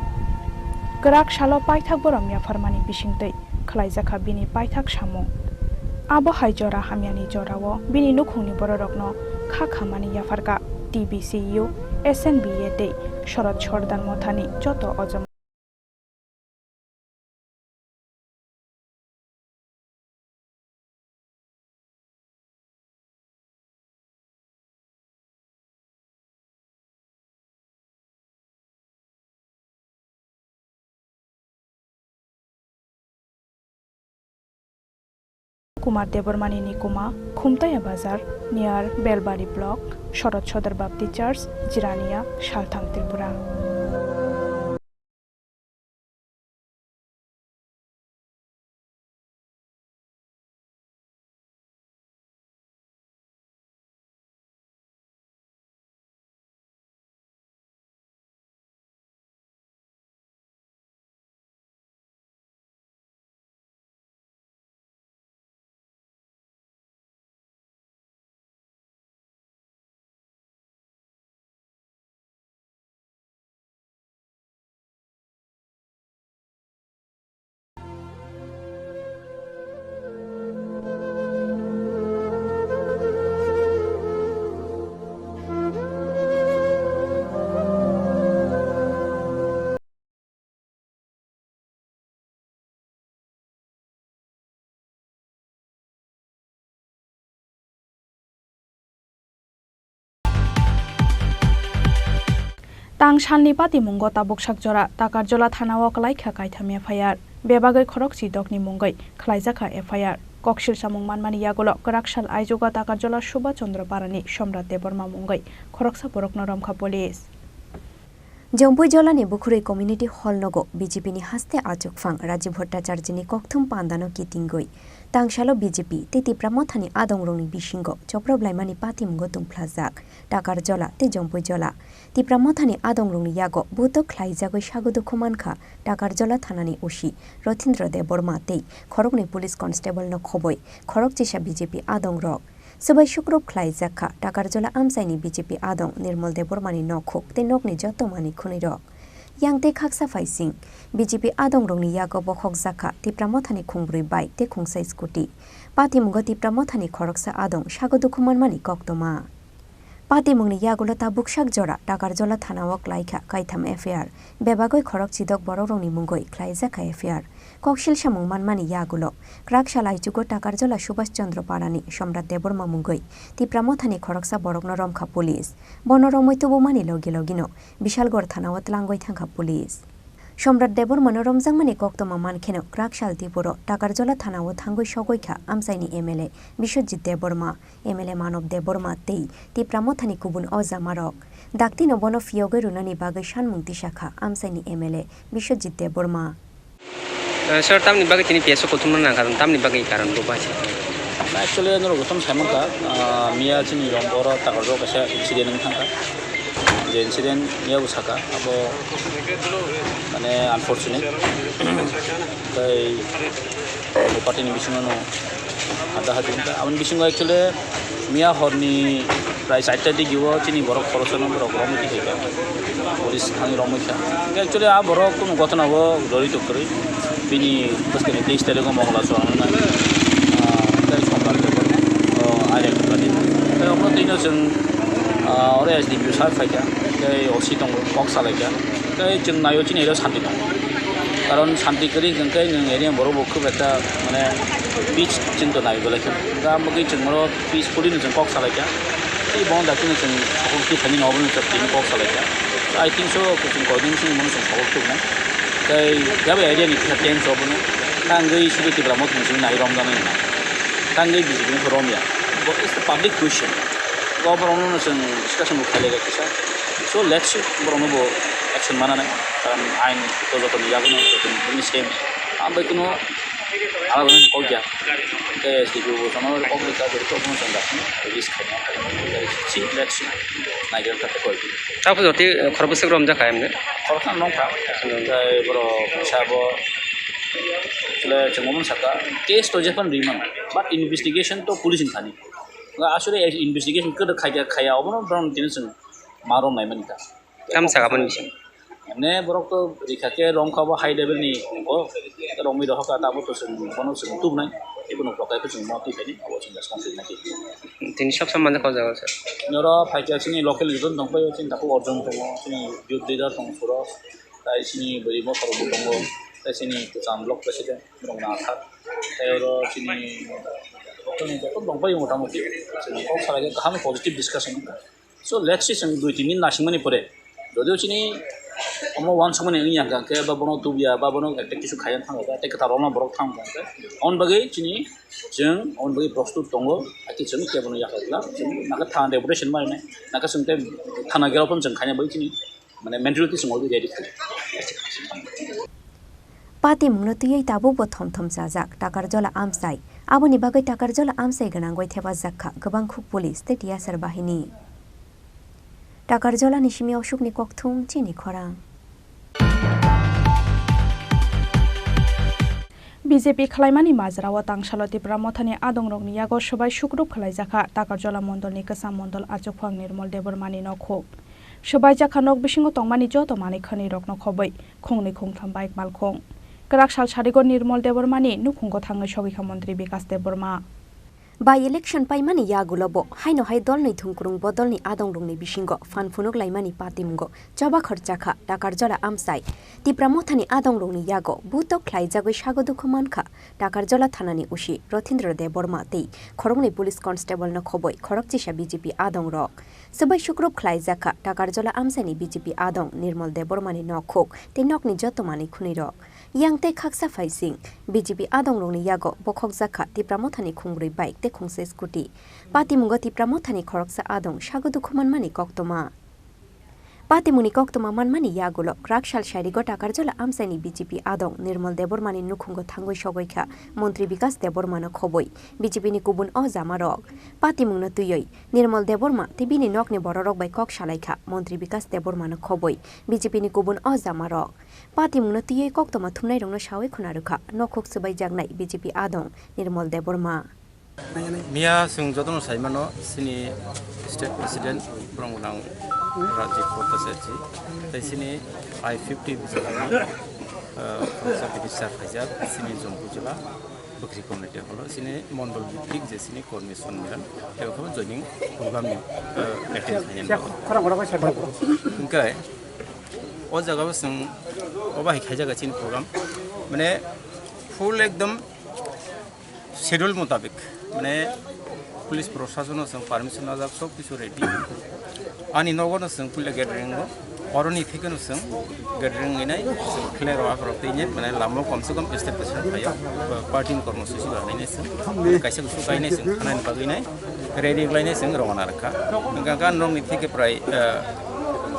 Kwrak salo paithak borom yapharmani bisingtwi khwlaijakha bini paithak samung. Abo hai jora hamyani jorao bini nukhungni bororokno kha khamani yapharkha T B C U, S N B A tei Shorod Sordar Mothani joto ojama. Kumar Debbarmani Nikuma, Khumtaya Bazar, near Belbari Block, Shorod Sodor Baptist Church, Jirania, Salthang, Tripura. Tang salni patimungo tabuk sak jora Takarjola thanao kwlaikha kaitham F I R, bebagwi khorokchi dokni mungwi khwlaijakha F I R. Koksil samung manmani yagulo kwraksal aijugo Takarjola Subhas Chandra Parani Somrat Debbarma mungwi khoroksa borokno romkha police. Jompui Jolani Bukhurui Community Hall nogo B J P ni haste achukphang Rajiv Bhattacharjini kokthum pandano kitingwi tangsalo B J P tei Tipra Mothani adongrokni bisingo choproblaimani patimungo tungphlajak Takarjola tei Jompui Jola. Tipra Mothani adongrokni yago buto khlaijagwi sago dukhu mankha Takarjola thanani O C Rothindra Debbarma tei khoroknwi police constable no khobwi khorokchisa B J P adongrok. Swbai sukrup khlaijak kha Takarjola amchaini B J P adong Nirmal Debbarmani nokhuk tei nokni joto manwi khwnwirok. Yang tei khaksa phaising B J P adongrokni yago bokhokjak kha Tipra Mothani khungbrwi bike tei khungsa scooty. Patimungo Tipra Mothani khoroksa adong sago dukhu manmani koktoma. Patimungni yagulo tabuk sak jora Takarjola thanao klaikha kaitham F I R. Bebagwi khorok chidok borokrokni mungwi khlaijakha F I R. Koksil samung manmani yagulo kwraksal aichugo Takarjola Subhas Chandra Parani Somrat Debbarma mungwi Tipra Mothani khoroksa borokno romkha police. Bono romwi tubumani logi logino Bishalgarh thanao tlangwi thangkha police. Somrat Debbarmano romjakmani koktoma mankheno kwraksal tipuro Takarjola thanao thangwi sogwi kha amchaini M L A Biswajit Debbarma, M L A Manob Debbarma tei Tipra Mothani kubun ojamarok. Daktino bono phiyogwi rwnani bagwi sanmung tisakha amchaini M L A Biswajit Debbarma. Eh, sir, tamni bagwi tini P S O kuthumna nangkha, tamni bagwi karon bo bahai se? Na, actually, norok jotono sai mankha, ah, miya chini rombo oro Takarjala kaisa incident wng thangkha. Je incident miya bo sakha, abo mane unfortunate. Tei party ni bisingo no hada hadi wngkha. Aboni bisingo actually miya horni prai charta digi o chini borok khoroksa no borok romwi tongkha. Police thangwi romwi kha. Actually, a borok kunu gotona o jorito kwrwi. Bini bwskangni teis tarikgo Mongla chwla wngnai. Ah, tei Sombar tei, oh, Airang Badi. Tei obo twino chwng, ah, oro S D P O sir phaikha. Tei O C tongo, kok salaikha. Tei chwng naio chini area santi tongo. Karon santi kwrwi hwnkhe nwng area borok bo khub ekta, mane, peace chwng to nai belai khe. Tei amogwi chwng oro peacefully no chwng kok salaikha. Tei bono dakti no chwng sokol twi phaini no obo no chwng tini kok salaikha. I think so, chwng koi din sini bono chwng sokol tubunai. Tei yabo area ni kisa tense obono. Tangwi sidi Tipra Motha ni simi nai romjaknai na. Tangwi B J P ni romya. But it's the public question. Bo borok no chwng discussion bo khailaiga kisa. So let's see, borok no bo action mananai. Karon ain to joto ni yago no, joto ni same. Ambai kuno Ala rwmani kok ya. Ke S D P O bo jono kok rwkha, bo kok no chwng dakno release khaina. Si, let's see. Naigra ta koi. Tapo joti, eh, khorokbwswk romjak kha emne? Khoroksa nongkha. Tei borok sabo chwle chwngmung saka case to jephang rimang. But investigation to police ni thani. Asole investigation kwdwk khaiya khaiya obono borok tini chwng ma romnai mani ta. Tam saka mani bising. Mane borok to rikha khe romkha bo high level ni bo romwi rohorkha, tamo to chwng bono chwng tubunai, tei bono block khe chwng bono twi khaini abo chwng response rwna khe. Tini sab sama manjak o jaga sir. Noro phaikha chini local leader tongpaio, chini takhuk Arjun tongo, chini youth leader tongo Suros, tai chini bwrwi motha rok bo tongo, tai chini kwcham block president rok na thak, tai oro chini joto tongpaio motamuti, chwng kok salai khe kaham positive discussion. So let's see, chwng dui tin din nasingmani pore, jodio chini omo uansukmani wngya hwnkha khe, ba bono tubya, ba bono ekta kisu khaiya thangkha khe, tei kwtal rokno borok thangkha khe, aboni bagwi chini chwng aboni bagwi prostut tongo, hakhe chwng kebono yakha glak, chwng nakha thana deputation ma rinai, nakha chwng tei thana gherao phano chwng khaina bagwi chini, mane, mentality chwng already ready khlai. Patimungno twiwi tabukbo thom thom chajak Takarjala amchai. Aboni bagwi Takarjala amchai gwnangwi thepajak kha kwbangkhuk police tei T S R bahini. Takarjalani simi Ashokni kokthum chini khorang. B J P khwlaimani majrao tangsalo Tipra Mothani adongrokni yago swbai sukrup khwlaijakha Takarjala mondolni kwcham mondol achukphang Nirmol Debbarmani nokhuk. Swbaijak kha nok bisingo tongmani joto manwi khwnwi rokno khobwi khungnwi khungtham bike malkhung. Kwrak sal sarigo Nirmol Debbarmani nukhungo thangwi sogwi kha Montri Bikas Debbarma. By election paimani yagulo bo haino hai dolni thungkrung bodolni adongrokni bisingo phan phunuk laimani patimungo choba khorcha kha Takarjala amchai. Tipra Mothani adongrokni yago butok khlaijagwi sago dukhu mankha Takarjala thanani O C Rothindra Debbarma tei khoroknwi police constable no khobwi khorokchisa B J P adongrok. Swbai sukrup khlaijak kha Takarjala amchaini B J P adong Nirmol Debbarmani nokhuk tei nokni joto manwi khwnwirok. Yang tei khaksa phaising B J P adongrokni yago bokhokjak kha Tipra Mothani khungbrwi bike tei khungsa scooty. Patimungo Tipra Mothani khoroksa adong sago dukhu manmani koktoma. Patimungni koktoma manmani yagulo kwrak sal sarigo Takarjala amchaini B J P adong Nirmol Debbarmani nukhungo thangwi sogwi kha Montri Bikas Debbarmano khobwi B J P ni kubun o jamarok. Patimungno twiwi Nirmol Debbarma tei bini nokni bororok bai kok salai kha Montri Bikas Debbarmano khobwi B J P ni kubun o jamarok. Patimungno twiwi koktoma thumnairokno sawi khuna rwkha nokhuk swbaijaknai B J P adong Nirmol Debbarma. Miya chwng jotono sai mano, chini state president borong gwnang Rajiv Bhattacharya ji, tei chini I fifty bijalani, ah, khoroksa minister phaijak, chini Jampu jila bwkhri committee holo, chini mondol bwkhri je chini kormi Sonmiran, tei okhabo joining program ni, ah, attend khainani. Hwnkhe o jaga o chwng obo hai khaijak chini program, mane full ekdom schedule mutabik, mane police proshasonno chwng permission najak, sob kichu ready. Ani nogo no chwng puila gathering o, oroni theke no chwng gathering inai, chwng khlai rok akhorok tei nai, mane lama o komse kom state president phaio, party ni kormo susi ba nai chwng, kaisa kusu kainai chwng khanani bagwi nai, ready khlainai chwng rwna rwkha. Hwnkhe ang norokni theke prai, eh,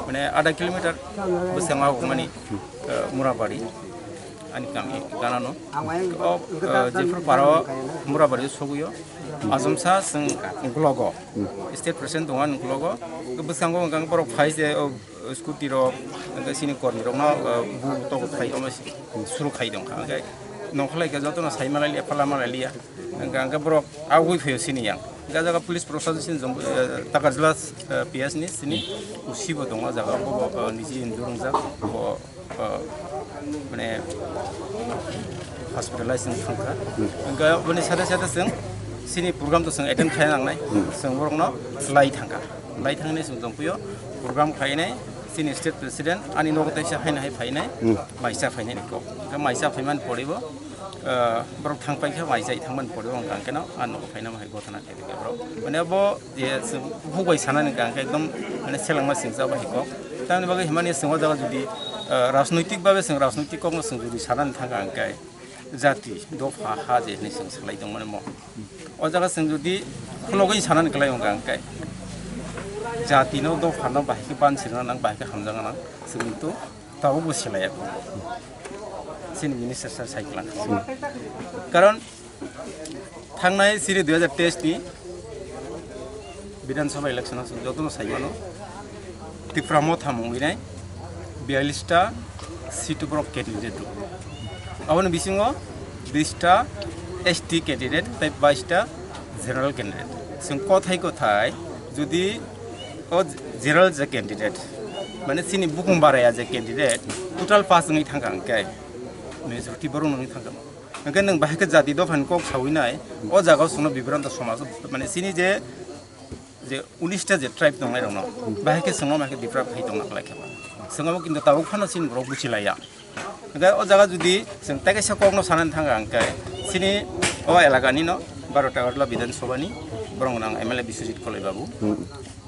mane adha kilometer bwskango mani, eh, Murabari. Ani kami ganano. O, eh, jephru paro Murabari sogwi o. Asomsa chwng uklogo. State president tongo ani uklogo. Bwskango hwnkha borok phai se, o, scooty rok, hwnkhe chini kormi rokno, eh, bu tok khai omo suru khai tongkha. Hwnkhe nongkholai khe jotono sai malai liya, phala malai liya. Hwnkhe, hwnkhe borok agwi phaio chini yang. Hwnkhe jaga police proshasoni chini jong, eh, Takarjala, eh, P S ni chini O C bo tongo jaga, bo, bo, eh, niji injure wngjak, bo, eh, mane hospitalize wng thangkha. Hwnkhe boni sade sade chwng chini program to chwng attend khaina nangnai, chwng borokno lai thangkha. Lai thangni chwng tongphio program khainai chini state president ani nogo teisa haino hai phainai, maisa phainai ni kok. Hwnkhe maisa phaimani poribo, ah, borok thang paikha, maisa thangmani poribo hwnkha hwnkhe no ani nogo phaina hai gotana khe rikha borok. Mane bo je chwng bukhuk bai sanani hwnkha hwnkhe ekdom mane selengma singsa bai kok. Tamni bagwi himani chwng o jaga jodi, ah, rajnoitik babe chwng rajnoitik kokno chwng jodi sanani thangkha hwnkhe, jati, dopha, ha je hinwi chwng swlai tongmani mo. O jaga chwng jodi khulogwi sanani kwlai wngkha hwnkhe, jatino, dophano bahai khe bansirna nang, bahai khe hamjakna nang, chwng kintu tabukbo swlaiya. Chini minister sir sai kwlangkha. Karon thangnai chini dui hajar teis ni Bidhan Sabha election o chwng jotono sai mano, Tipra Motha mungwi nai biyallis ta seat borok candidate rw. Aboni bisingo bis ta S T candidate tei bais ta general candidate. Chwng kothai kothai jodi o general je candidate, mane chini bukung baraya je candidate, total pass wngwi thangkha hwnkhe, majority borok wngwi thangkha. Hwnkhe nwng bahai khe jati dophani kok sawi nai, o jaga o chwngno bibranto somaj, mane chini je, je unis ta je tribe tongnai rokno, bahai khe chwngno bahai khe deprive khai tongna khlai khe ba. Chwngno kintu tabuk phano chini borok buchi laiya. Hwnkhe o jaga jodi chwng tei kaisa kokno sanani thangkha hwnkhe chini o elaka ni no baro Takarjala Bidhan Sabha ni borok nang M L A Biswajit Koloi babu.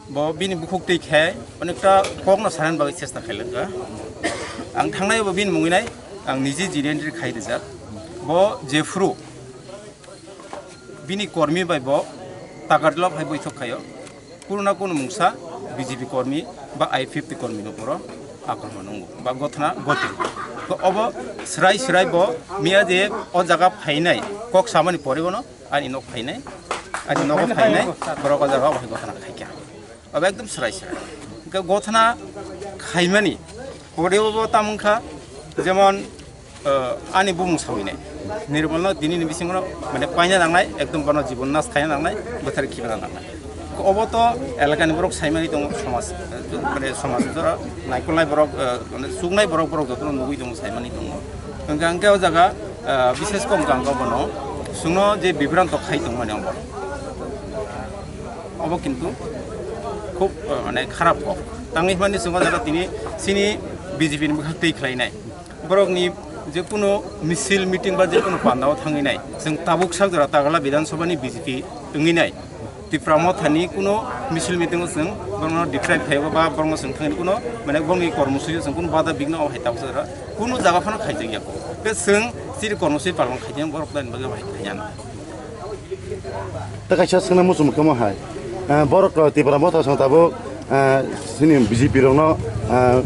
Bo bini bukhuk twi khe onekta kokno sanani bagwi chesta khailangkha. Ang thangnai bo bini mungwi nai ang niji jiri entry khai rijak. Bo jephru bini kormi bai bo Takarjala phai boithok khaio. Kunu na kunu mungsa B J P kormi ba I P F T kormi no poro akromon wngo ba gothna goti. To obo swrai swrai bo miya je o jaga phainai kok samani pore bono ani nok phainai, ani nogo phainai, borok o jaga o hai gothana khaikha. Abo ekdom swrai swrai. Hwnkhe gothana khaimani pore bo tamo wngkha, jemon, eh, ani bumung sawinai. Nirmalno dinini bisingo mane paina nangnai, ekdom bono jibon nas khaina nangnai, bwthar khibana nangnai. Obo to elakani borok saimani tongo, somaj, eh, mane somaj jora naikolnai borok, eh, mane chuknai borok, borok jotono nugui tongo, saimani tongo. Hwnkhe ang khe o jaga, ah, bishes kok hwnkha ang khe bono chwngno je bibranto khai tongmani obo. Obo kintu khub, ah, mane kharap kok. Tangwi hwnmani chwng o jaga tini chini B J P ni bwkhak twi khlainai. Borokni je kunu misil meeting ba je kunu pandao thangwi nai. Chwng tabuk sak jora Takarjala Bidhan Sabha ni B J P wngwi nai. Tipra Mothani kuno misil meeting o chwng borokno deprive khaio ba borokno chwng thangni kuno, mane, borokni kormosuchi o chwng kuno bada bigno o hai tabuk jora kuno jaga phano khaijak ya. Tei chwng chiri kormosuchi palong khaijak borok tani bagwi hai khaijak. Tei kaisa swngna muchung khe mo hai, eh, borok, eh, Tipra Motha chwng tabuk, eh, chini B J P rokno, ah,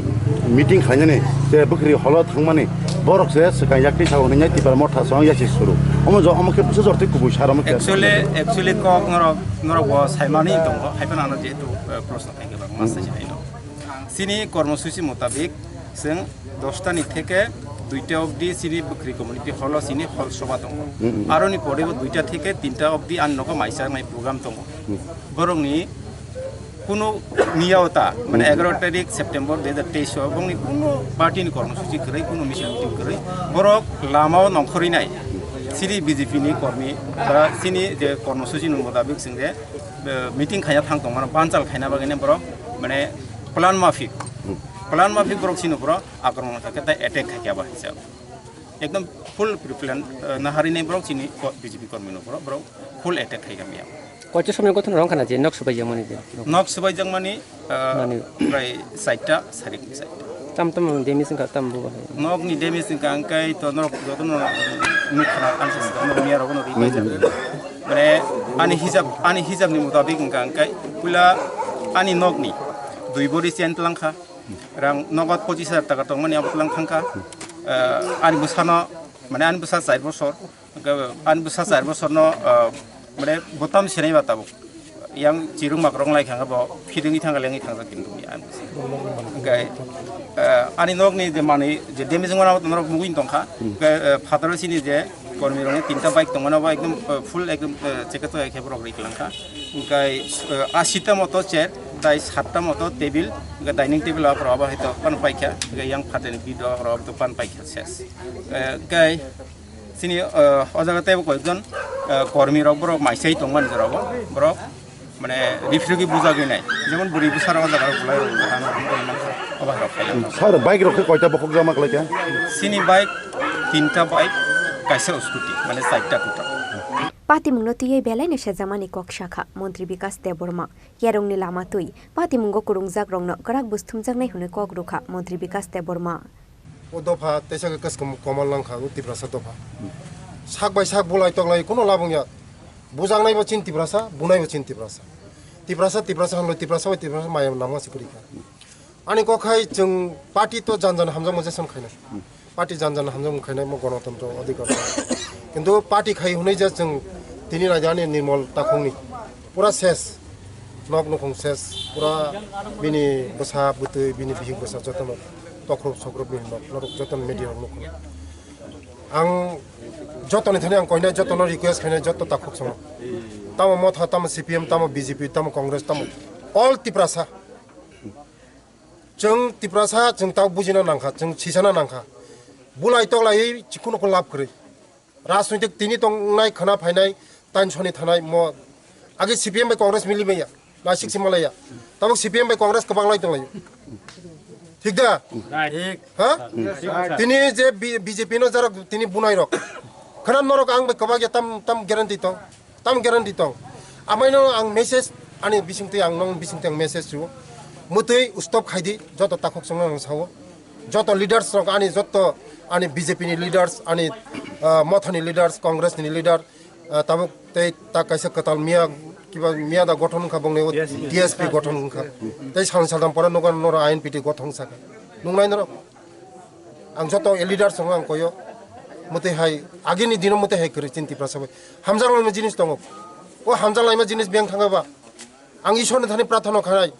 meeting khlainani je bwkhri holo thangmani borok se swkang yakti sao hwnwi Tipra Motha song yasi suru. Omo jo omo khe bwsa jortwi kubui sar omo khe. Actually, actually kok norok, norok bo saimani tongo, hai phano ano jehetu, eh, proshno khaikhe ba, mas sai sinai no. Chini kormosuchi mutabik chwng dosta ni theke duita obdi chini bwkhri community hall o chini hall soba tongo. Mm, mm. Aroni pore bo duita theke tinta obdi ani nogo maisa nai program tongo. Mm. Borokni kuno miya o ta, mane, hmm, egaroh tarik September dui hajar teis o bongni kuno party ni kormosuchi kwrwi, kuno misil meeting kwrwi, borok lama o nongkhorwi nai. Chini B J P ni kormi ba chini je kormosuchi ni mutabik chwng je, eh, meeting khaina thang tongmano, banchal khaina bagwi borok, mane, plan mafik, plan mafik borok chini borok akromon khaikhe tei attack khaikhe abo hai se. Ekdom full pre-plan, eh, naharwi nai borok chini ko-, B J P kormi no borok, borok full attack khai kami ya. Koicha somoi gothon rong khana je nok subai jang mani je. Nok subai jang mani, eh, mani prai saita, sarik saita. Tam tam damage wngkha tam bo. Nok ni damage wngkha ang kai to nok joto no nuk khana ang sa nok miya rok no ri pai jang. Hmm. Mane ani hijab, ani hijab ni mutabik wngkha ang kai puila ani nok ni dui body chain tlang kha. Rang nogod pochis hajar taka tongmani abo tlang thangkha. Ah, ani bwsano, mane ani bwsa char bosor, hwnkhe ani bwsa char bosorno, ah, mane botam sinai ba tabuk. Yang chirung makrok lai kha bo phidingwi thangkha lengwi thangjak kintu ani bwsa. Hwnkhe, ah, ani nokni je manwi je damage wngmano norok nugwi tongkha. Hwnkhe, ah, phataro sini je kormirokni tinta bike tongmano bo ekdom, ah, full ekdom, ah, chekhe to ekhe borok riklang kha. Hwnkhe, ah, asita moto chair, tai satta moto table, hwnkhe dining table aphuru abo hai to pan paikha, hwnkhe yang phatani bidok rok to pan paikha ses. Eh, hwnkhe chini, eh, o jaga teibo koyekjon, eh, kormi rok borok maisai tongmani jora bo borok mane rifrigwi bujagwi nai, jemon bwrwi bwsa rok o jaga rok bulai rok obo hai rok khailai. Sir, bike rok khe koita bokhok jama khlaikha? Chini bike tinta bike, kaisa scooty, mane chaita total. Patimungno twiwi belai no sejamani kok sakha Montri Bikas Debbarma. Yarongni lama twi patimungo kwrwngjakrokno kwrak bwsthumjaknai hwnwi kok rwkha Montri Bikas Debbarma. O dopha teisa khe kwchwng komal nang kha o Tiprasa dopha. Sak bai sak bulai toklai kuno labung ya. Bujaknai bo chin Tiprasa, bunai bo chin Tiprasa. Tiprasa, Tiprasa hwnwi Tiprasa bai Tiprasa maya nangma se kwrwi kha. Ani kok hai chwng party to jan jan hamjakma je sam khainai. Party jan jan hamjakma khainai mo gonotontro adhikar. Kintu party khai hwnwi je chwng tini raida ni Nirmal Takhungni pura ses. Nok nukhung ses. Pura bini bwsa bwtwi, bini bihik bwsa jotono tokhrup sokhrup bini nok norok jotono media rok nukho. Ang jotoni thani ang koinai jotono request khainai joto takhuk songo. Tamo Motha, tamo C P M, tamo B J P, tamo Congress, tamo all Tiprasa. Chwng Tiprasa, chwng tao bujina nangkha, chwng sisana nangkha. Bulai toklaiwi chikhuno kho lab kwrwi. Rajnoitik tini tongnai khwna phainai, tansoni thanai mo. Agi C P M bai Congress mili maya, naisik si malaya. Tabuk C P M bai Congress kwbang lai tonglaio. Thik da? Thik. Ha? Thik. Tini je B-, B J P no jarok tini bunai rok. Khwna norok ang bai kwbang ya tam, tam guarantee tong. Tam guarantee tong. Amaino ang message ani bisingtwi ang nong bisingtwi ang message rwo. Mutwi stop khaidi joto takhuk songno ang sao. Joto leaders rok ani joto ani B J P ni leaders ani, ah, Motha ni leaders Congress ni leader, ah, tabuk tei ta kaisa kwtal miya kiba miya da gothon wngkha bongni o T S P gothon wngkha. Tei sal sal dam pore nogo noro I N P T gothon saka. Nungnai norok. Ang joto leaders rok ang koyo. Mutwi hai agini dino mutwi hai kwrwi chin Tiprasa bai. Hamjak laima jinis tongo. O hamjak laima jinis beng thangba. Ang Ishorni thani prarthana khanai.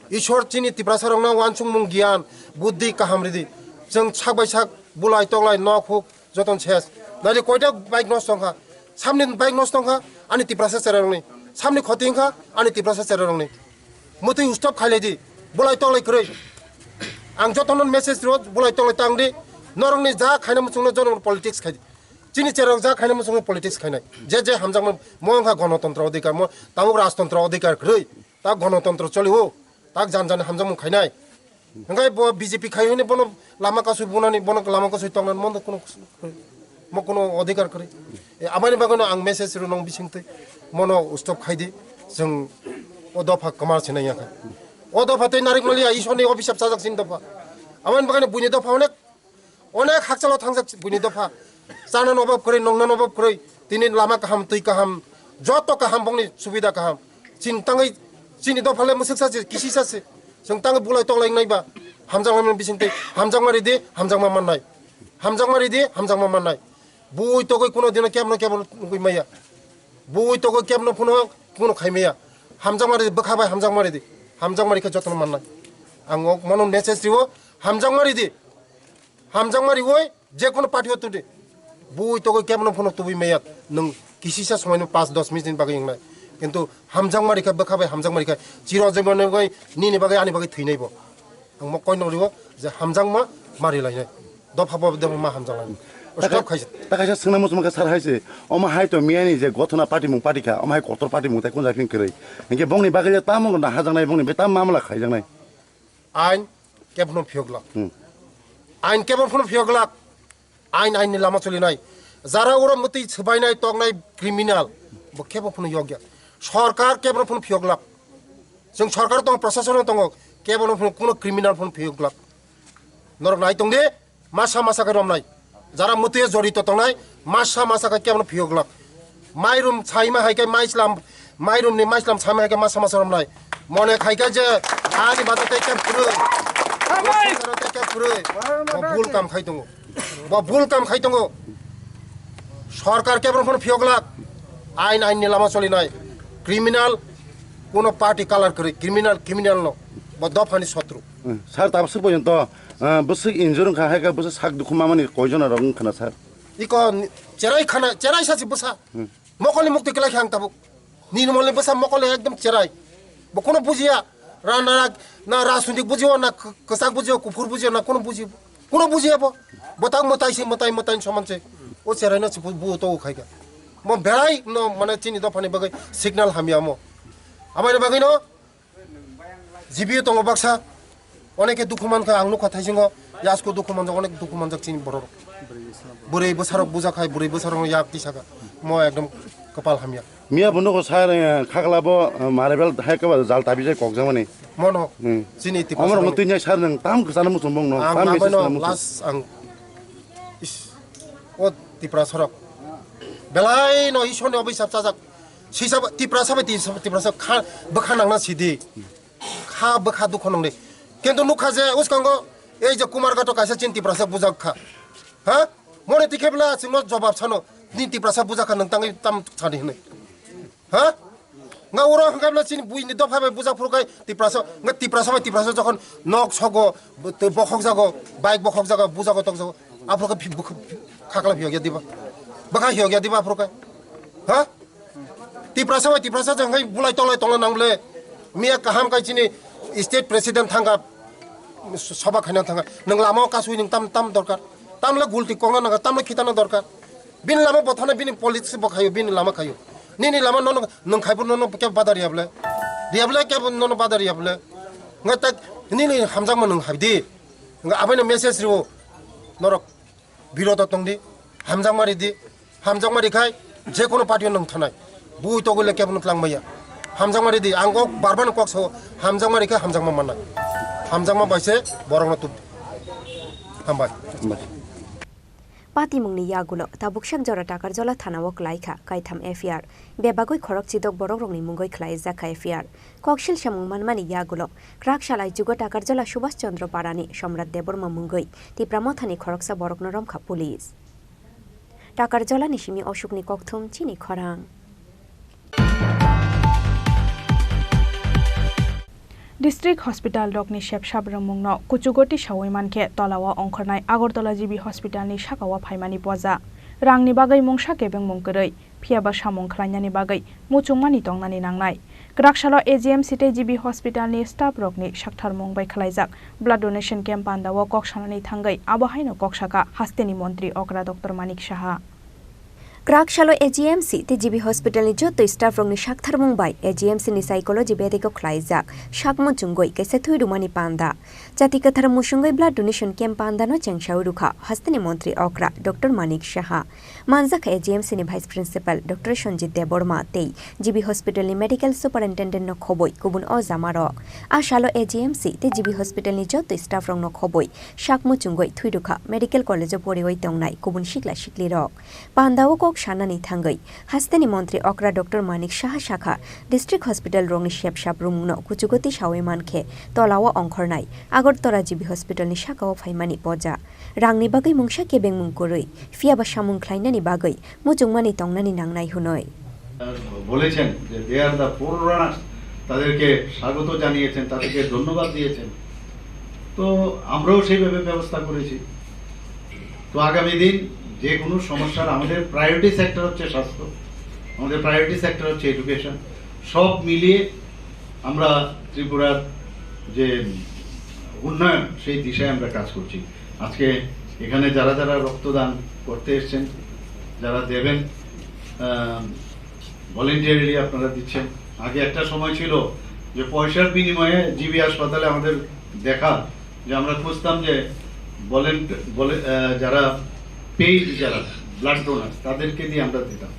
Ishor chini Tiprasa rokno wansukmung giyan, buddhi kaham ridi. Chwng sak bai sak bulai toklai nok huk joton ses. Nari koita bike nosto wngkha. Samni bike nosto wngkha ani Tiprasa chera rokni. Samni khoti wngkha ani Tiprasa chera rokni. Mutwi stop khailai di. Bulai toklai kwrwi. Ang jotono message rwo bulai toklai tang di. Norokni ja khaina muchungno jono politics khai di. Chini cherok ja khaina muchungno politics khainai. Je je hamjakma mo wngkha gonotontro odhikar, mo tabuk rajtontro odhikar kwrwi. Ta gonotontro choli o. Ta jan jan hamjakmung khainai. Hwnkhe bo B J P khai hwnwi bono lama kasui bunani, bono lama kasui tongnani mo kuno, mo kuno odhikar kwrwi. E, aboni bagwino ang message rw nong bisingtwi mono stop khai di. Chwng o dopha kwmar sinai ya kha. O dopha tei narik maliya Ishorni obhisap chajak sin dopha. Aboni bagwino buini dopha onek Onek hakchalo thangjak buini dopha. Chana no obab kwrwi, nongna no obab kwrwi. Tini lama kaham, twi kaham, joto kaham, bongni subida kaham. Chini tangwi, chini dopha le mwswk sa se, kisi sa se. Chwng tangwi bulai toklai wngnai ba. Hamjakma mani bisingtwi, hamjakma ridi, hamjakma mannai. Hamjakma ridi, hamjakma mannai. Bui togwi kuno dino kebno kebno nugwi maya. Bui togwi kebno phuno, kuno khai maya. Hamjakma ridi, bwkha bai hamjakma ridi. Hamjakma rikhe jotono mannai. Ang o mono message riwo, hamjakma ridi. Hamjakma riwi je kono party o tudi. Bui togwi kebno phano tubui maya nwng kisisa somaino panch dos minute ni bagwi wngnai. Kintu hamjakma rikha bwkha bai hamjakma rikha chiro jemon bai nini bagwi ani bagwi thwinai bo. Ang mo koino riwo je hamjakma ma rilainai. Dopha bo dopha ma hamjaklainai. Stop khaisa. Ta kaisa swngna muchung kha sar haise. Omo hai to miyani je gothona party mung party kha. Omo hai kotor party mung tai kunja phin kwrwi. Hinkhe bongni bagwi le tamo na hajaknai bongni be tam mamla khaijaknai. Ain kebono phiyok glak. Hmm. Ain kebono phiyok glak. Ain, ain ni lama cholinai. Jara oro mwtwi swbainai, toknai criminal. Bo kebo phano yokya. Sorkar kebono phano phiyok glak. Chwng sorkar tongo, prasasano tongo. Kebono phano kuno criminal phano phiyok glak. Norok nai tong di. Masa masa khe romnai. Jara mwtwi jorito tongnai, masa masa khe kebono phiyok glak. Mairum saima hai khe maislam, mairum ni maislam saima hai khe masa masa romnai. Mone khai khe je ani bata tei khe phurwi. Ani bata tei khe phurwi. Mo bul kam khai tongo. Bo bul kam khai tongo. Sorkar kebron phano phiyok lak. Ain, ain ni lama choli nai. Criminal, kuno party color kwrwi. Criminal, criminal no. Bo dophani sotru. Hmm. Sir, tabaswk porjonto, ah, bwswk injure wngkha, hai khe bwswk sak dukhu mamani koijon rok wngkha na, sir? Iko ni-, cherai khana, cherai sachi bwsa. Hmm. Mokolni mukti kwlai khe ang tabuk. Nini molni bwsa mokolni ekdom cherai. Bo kuno bujiya. Ra-, na, na, na rajnitik bujiyo, na k-, kwchak bujiyo, kuphur bujiyo, na kuno bujiyo. Kuno bujiya bo. Bo tak mwtai se, mwtai, mwtai soman se. O cherai no se bu, bu to khai kha. Mo berai no mane chini dophani bagwi signal hamya mo. Aboni bagwi no G B o tongo baksa, oneke dukhu mankha, ang nukha thaisingo, yasko dukhu manjak, onek dukhu manjak chini borok. Bwrwi bwsarok buja khai, bwrwi bwsarok yak tisa kha, mo ekdom kwpal hamya. Miya bo nugo sir, eh, khakla bo, eh, maribel hai khe ba jal tabi jai kok jamani. Mono, Hmm. Chini Tiprasa Omor rokno. Twi nyai sir nwng tam kwchana muchung bong no, Ang tam message abono kwchana muchung. Last ang, is, o Tiprasa rok. Belai no Ishwar ni obisap chajak. Sisa ba, Tiprasa bai Tiprasa, Tiprasa kha, bwkha nangna sidi. Kha bwkha dukho nangdi. Kintu nukha je uskango ei je Kumarghato kaisa chin Tiprasa bujak kha. Ha? Mone tikhe bla chwngno jobab sano. Ni Tiprasa bujak kha nwng tangwi tam sani hwnwi. Ha? Nga uro hwnkha bla chini buini dopha bai bujak phuru kai Tiprasa, nga Tiprasa bai Tiprasa jokhon nok sogo, tei bokhok jago, bike bokhok jago, bujago tok jago. Aphuru khe phi-, bwkha-, khakla phiyok ya diba? Bwkha phiyok ya diba aphuru khe? Ha? Tiprasa bai Tiprasa jang hai bulai tolai tolai nang bole. Miya kaham kai chini state president thangka soba khaina thangka. Nang lama o kasui nang tam tam dorkar. Tam le gulti kongna nang tam le khitana dorkar. Bini lama bothana bini politics bo khayo, bini lama khayo. Nini lama nono nang khaibo nono ke badar yable. Yable ke nono badar yable. Nga tak nini hamjak ma nang haidi. Nga abaino message riwo. Norok. Birodo tongdi, hamjakma ridi, hamjakma rikhai, je kono party-o nwng thanai. Bui togwile kebo nwng twlang maya. Hamjakma ridi, ang kok barban kok sao, hamjakma rikhai, hamjakma mannai. Hamjakma baise borokno tubdi. Hambai. Hambai. Patimungni yagulo tabuksak jora Takarjola thana-o kwlaikha kaitham F I R. Bebagwi khorok chidok borokrokni mungwi khwlaijakha F I R. Koksil samung manmani yagulo, kwrak salai jugo Takarjola Subhash Chandra Parani Somrat Debbarma mungwi Tipra Mothani khoroksa borokno romkha police. Takarjolani simi Osukni kokthum chini khorang. District hospital rokni sepsap rwngmungno kuchugo tisawi mankhe tolao ongkhornai Agartala G B hospitalni sakao phaimani poja. Rangni bagwi mungsa kebengmung kwrwi. Phiya ba samung khlainani bagwi muchungmani tongnani nangnai. Kwraksalo A G M C tei G B hospitalni staff rokni saktharmung bai khlaijak blood donation camp pandao kok sanani thangwi abo haino kok saka hasteni montri okra Doctor Manik Saha. Kwraksalo A G M C tei G B hospitalni joto staff rokni saktharmung bai A G M C ni psychology bedeko khlaijak sak muchungwi kaisa thwi rwmani panda. Jati kwthar musungwi blood donation camp pandano chengsawi rwkha hasteni montri okra Doctor Manik Saha. Manjakha A G M C ni Vice Principal Doctor Sanjit Debbarma tei G B Hospital ni Medical Superintendent no khoboi kubun ojamarok. A salo A G M C tei G B Hospital ni joto staff rokno khoboi sak muchungwi thwi rwkha Medical College o poriwi tongnai kubun sikla siklirok. Pandao kok sanani thangwi hasteni montri okra Doctor Manik Saha sakha, District Hospital rokni sepsap rwmungno kuchugo tisawi mankhe tolao ongkhornai Agartala G B Hospital ni sakao phaimani poja. Rangni bagwi mungsa kebengmung kwrwi, phiya ba samung khlainani bagwi muchungmani tongnani nangnai hwnwi. বলেছেন যে they are the forerunners, তাদেরকে স্বাগত জানিয়েছেন, তাদেরকে ধন্যবাদ দিয়েছেন। তো আমরাও সেইভাবে ব্যবস্থা করেছি। তো আগামী দিন যে কোনো সমস্যার আমাদের প্রায়োরিটি সেক্টর হচ্ছে স্বাস্থ্য, আমাদের প্রায়োরিটি সেক্টর হচ্ছে এডুকেশন। সব মিলিয়ে আমরা ত্রিপুরার যে উন্নয়ন, সেই দিশায় আমরা কাজ করছি। আজকে এখানে যারা যারা রক্তদান করতে এসছেন, যারা দেবেন, আহ, ভলেন্টিয়ারলি আপনারা দিচ্ছেন। আগে একটা সময় ছিল যে পয়সার বিনিময়ে জিবি হাসপাতালে আমাদের দেখা যে আমরা খুঁজতাম যে ভলেন্ট-, ভলে-, আহ, যারা পেইড, যারা ব্লাড ডোনার, তাদেরকে দিয়ে আমরা দিতাম।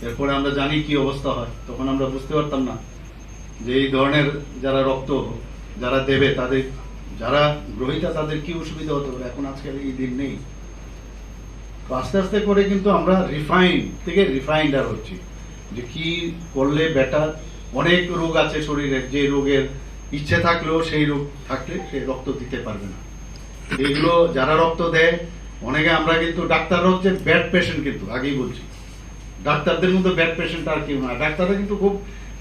এরপরে আমরা জানি কি অবস্থা হয়, তখন আমরা বুঝতে পারতাম না যে এই ধরনের যারা রক্ত, যারা দেবে, তাদের, যারা গ্রহীতা, তাদের কি অসুবিধা হতে পারে। এখন আজকাল এই দিন নেই। তো আস্তে আস্তে করে কিন্তু আমরা রিফাইন থেকে রিফাইন্ডার হচ্ছি যে কি করলে বেটার। অনেক রোগ আছে শরীরে, যে রোগের ইচ্ছে থাকলেও সেই রোগ থাকলে সে রক্ত দিতে পারবে না। এগুলো যারা রক্ত দেয়, অনেকে আমরা কিন্তু, ডাক্তাররা হচ্ছে ব্যাড পেশেন্ট, কিন্তু আগেই বলছি, ডাক্তারদের মতো ব্যাড পেশেন্ট আর কেউ না। ডাক্তাররা কিন্তু খুব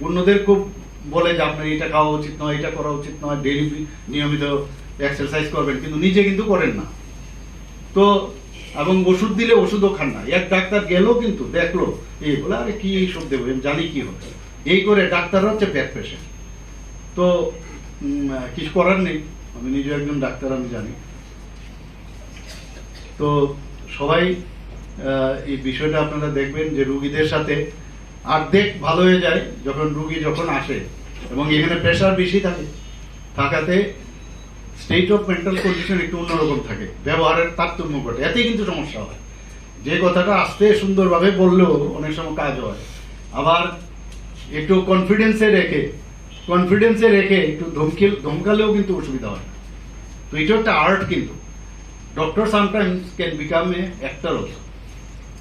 অন্যদের খুব বলে যে আপনার এটা খাওয়া উচিত নয়, এটা করা উচিত নয়, ডেইলি নিয়মিত এক্সারসাইজ করবেন, কিন্তু নিজে কিন্তু করেন না। তো এবং ওষুধ দিলে ওষুধও খান না। এক ডাক্তার গেল কিন্তু দেখলো, এই বলে, "আরে কি এইসব দেবো, আমি জানি কি হবে।" এই করে ডাক্তাররা হচ্ছে ব্যাড পেশেন্ট। তো উম, কিছু করার নেই, আমি নিজেও একজন ডাক্তার, আমি জানি। তো সবাই আহ, এই বিষয়টা আপনারা দেখবেন যে রুগীদের সাথে অর্ধেক ভালো হয়ে যায় যখন রুগী যখন আসে, এবং এখানে প্রেশার বেশি থাকে, থাকাতে স্টেট অফ মেন্টাল কন্ডিশন একটু অন্যরকম থাকে, ব্যবহারের তারতম্য ঘটে, এতেই কিন্তু সমস্যা হয়। যে কথাটা আস্তে সুন্দরভাবে বললেও অনেক সময় কাজ হয়, আবার একটু কনফিডেন্সে রেখে, কনফিডেন্সে রেখে একটু ধমকি, ধমকালেও কিন্তু অসুবিধা হয় না। তো এটা একটা আর্ট কিন্তু। Doctor sometimes can become a actor also.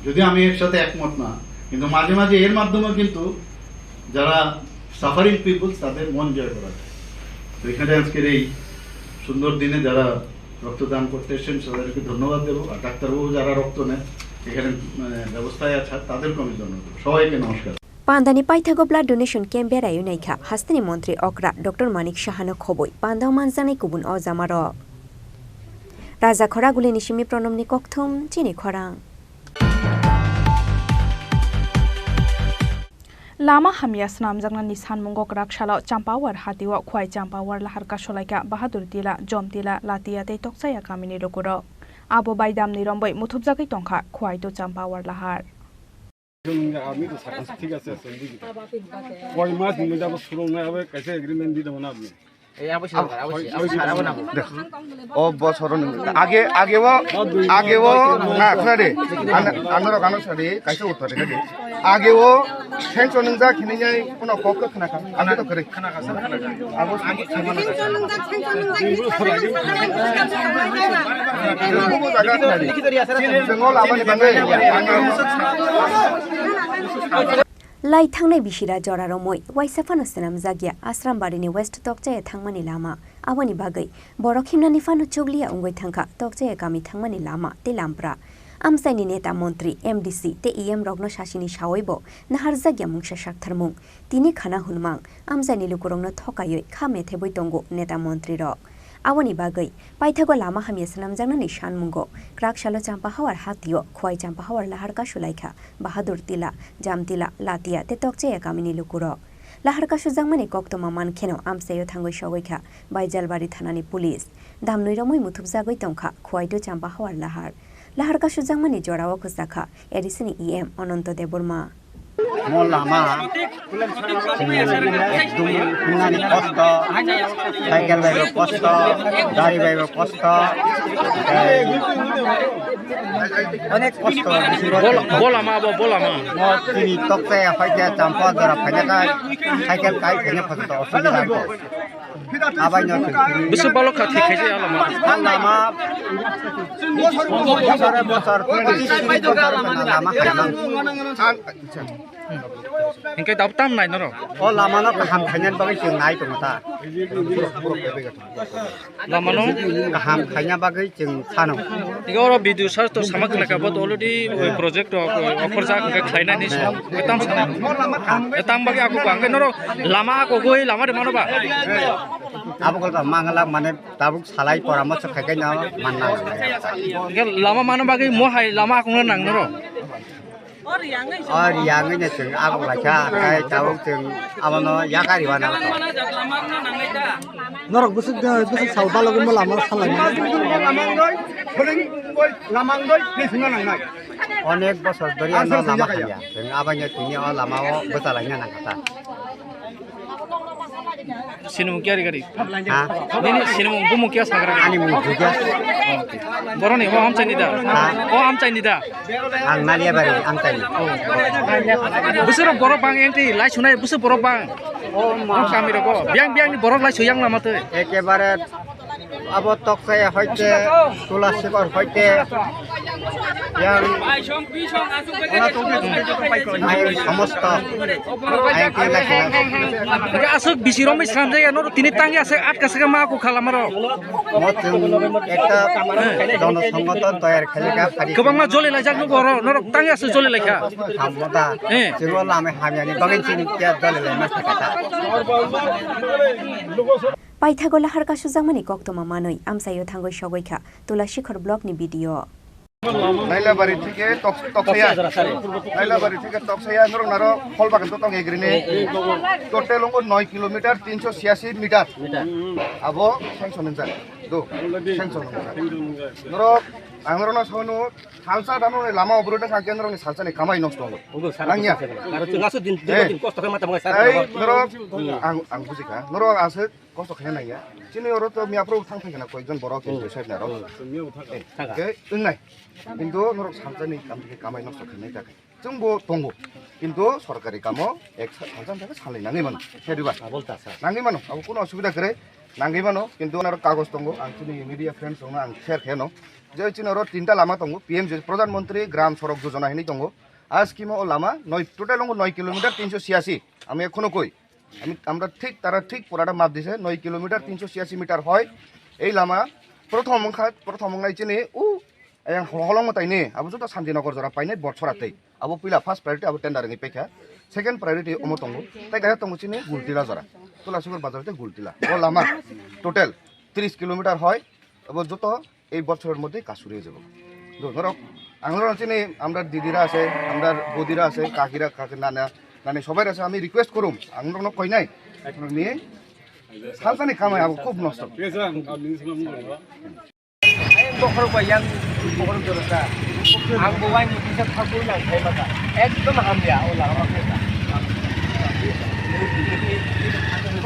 যদি আমি এর সাথে একমত না, কিন্তু মাঝে মাঝে এর মাধ্যমে কিন্তু যারা সাফারিং পিপলস, তাদের মন জয় করা যায়। তো এখানে আজকের এই সুন্দর দিনে যারা রক্তদান করতে এসেছেন, তাদেরকে ধন্যবাদ দেবো। আর ডাক্তারবাবু যারা রক্ত নেন, এখানে, মানে, ব্যবস্থায় আছে, তাদেরকেও আমি ধন্যবাদ দেবো। সবাইকে নমস্কার। Pandani paithago blood donation camp berai naikha hasteni montri okra Doctor Manik Sahano khoboi pandao manjaknai kubun o jamarok. Raja Khoragulini simi Pranamni kokthum chini khorang. Lama hamya swnamjaknani sanmungo kwrak salo Champawar hatio Khwai Champawar lahar kasolaikha Bahadur Tila, Jom Tila, Latia tei Tokchaya kamini lukurok. Abo bai damni romboi muthupjagwi tongkha Khwai to Champawar lahar. আমি তো ঠিক আছে, আছে, বুঝি। কয় মাস মধ্যে যাবো শুরু না হবে, কাছে এগ্রিমেন্ট দিতে হবে না আপনি? এই অবশ্যই দরকার, অবশ্যই, অবশ্যই, স্যার, আবো না। দেখ, ও বছর আগে, আগেও, আগেও, না, খোনা রে, আনারো, আনারো সাথে, কাছে উঠতে রে, আগেও, ফেন চলুন যা, খেলে যাই, কোনো কক খানা খা, আমি তো করে। Lai thangnai bisira jora romwi waisa phano swnamjakya Asrambari ni West Tokchaya thangmani lama. Aboni bagwi borok himnani phano chukliya wngwi thangkha Tokchaya kami thangmani lama tei lampra. Amchaini neta montri, M D C tei E M rokno sasini sawi bo naharjakya mungsa saktharmung. Tini khana hwnmang amchaini lukurokno thokaiwi kha methebwi tongo neta montrirok. Aboni bagwi paithago lama hamya swnamjaknani sanmungo kwrak salo Champahawar hatio Khwai Champahawar lahar kasulaikha Bahadur Tila, Jamtila, Latia tei Tokchaya kamini lukurok. Lahar kasujakmani koktwma mankheno amchaio thangwi sogwi kha Baijalbari thanani police. Damnwi romwi muthupjagwi tongkha Khwai to Champahawar lahar. Lahar kasujakmani jorao kwchakha A D C ni E M Ananto Debbarma. Mo lama, chwng ekdum hwnani kosto, cycle bai bo kosto, gari bai bo kosto, tei onek kosto. Bol-, bolama abo, bolama. Mo chini Tokchaya phaikhe Champahawar jora phainakha, cycle kai phaina phato osubida. Abai no. Bwswk balok kha thik khaisa ya lama. Lama. Bosor, bosor, twenty three bosor lama khaimang. Hinkhe dab tam nai norok. O lama no kaham khainani bagwi chwng nai tongo ta. Lama no? Kaham khaina bagwi chwng phano. Ego oro video search to sama khwlai ka, but already oi project rok, oi, offer jak hwnkhe khlainani song. Oi, tam sana. Tam bagwi ako ko, hwnkhe norok lama ako goi lama de mano ba? Abo gol ba mangala mane tabuk salai poramorso khai kai no manna. Hwnkhe lama mano bagwi mo hai lama ako no nang norok? O riyangwi no chwng abo laikha, tei tabuk chwng abono yakari wana. Norok bwswk, bwswk sal balogwi mo lama salaimani. Lamang doi, lamang doi, lamang doi, tei sungna nangnai. Onek bosor dhori ano lama hamya. Chwng abaino tini o lama o bwchalaina nangkha ta. Sinimung kiyari gari? Ha? Nini sinimung bumung kiya sagra? Ani mung Juja. Boroni o amchaini da? Ha? O amchaini da? Ang Naliabari amchaini. Bwswk borok bang entry lai sunai bwswk borok bang. O ma. Kami rogo biang biang ni borok lai suyang lama twi. Ekebare Abo Toksaya hoite, Tulasikhor hoite, yang ain somosto ain khe lakhina. Aswk bisi romwi swnamjak ya, norok tini tangwi aswk atka swkhe ma kok khalamaro. Mo chwng ekta jono songothon toyar khalikha, phari kwbangma joli laijak nugo oro, norok tangwi aswk joli laikha. Hammo da, eh, chwngno lama hamyani bagwi chini kya joli laima sakha ta. Paithago lahar kasujakmani koktwma manwi amchaio thangwi sogwi kha Tulasikhor block ni B D O. Nailabari thike tok-, Toksaya. Nailabari thike Toksaya norok naro Pholbagan to tong egrini. Total ongo noi kilometer tinsho chhiyasi meter. Abo sanction wngjak. Do, sanction wngjak. Norok, ang norokno sanu salsa dano lama oboro ta kake norokni salsani kamai nosto wngo. Nangya. Aro chwng aswk din, din kosto khe mata mangai sar. Ei, norok, ang, ang bujikha. Norok aswk kosto khaina nangya. Chini oro to miya phuru thang phai khana koyekjon borok, hmm, side na rok. Hmm. Eh, thang kha. Ke wngnai. Kintu norok salsani kam theke kamai nosto khainai ta khe. Chwngbo tongo. Kintu sorkari kamo ek sa-, salsa theke salnai nangwi mano. Khe diba? Abol ta sa. Nangwi mano. Abo kuno osubida kwrwi. Nangwi mano. Kintu norok kagoj tongo. Ang chini media friends rokno ang share khaino. Je chini oro tinta lama tongo. P M G, Pradhan Mantri Gram Sorok Yojana hinwi tongo. A scheme o lama noi, total wngo noi kilometer tinsho chhiyasi. Ami ekhono koi. আমি, আমরা ঠিক, তারা ঠিক পুরাটা মাপ দিছে, নয় কিলোমিটার তিনশো ছিয়াশি মিটার হয় এই লামা। প্রথম অংখা, প্রথম অংনাই চিনি উ, এই হলং মতাইনি, আবু যত শান্তিনগর জোড়া পাইনি বটছড়াতেই। আবু পিলা first priority আবু tender নি পেখা, second priority অমো তঙ্গু, তাই গায়ে তঙ্গু চিনি গুলটিলা জোড়া, তুলাসিগর বাজারতে গুলটিলা। ও লামা total ত্রিশ কিলোমিটার হয়, আবু যত এই বছরের মধ্যে কাজ শুরু হয়ে যাবে। তো ধরো, আমরা চিনি, আমরা দিদিরা আছে, আমরা বৌদিরা আছে, কাকিরা, কাকি, নানা, নানি সবাই আছে, আমি রিকোয়েস্ট করুম, আমরা কোনো কই নাই, এখন নিয়ে সালসানি কামাই আবো খুব নষ্ট। ঠিক আছে, আমি, আমি নিয়েছিলাম, আমরা। Bokhorok bai yang bokhorok jora sa. Ang bo wai ni kisa thakur nang khai mata. Ekdom hamya o lama khe.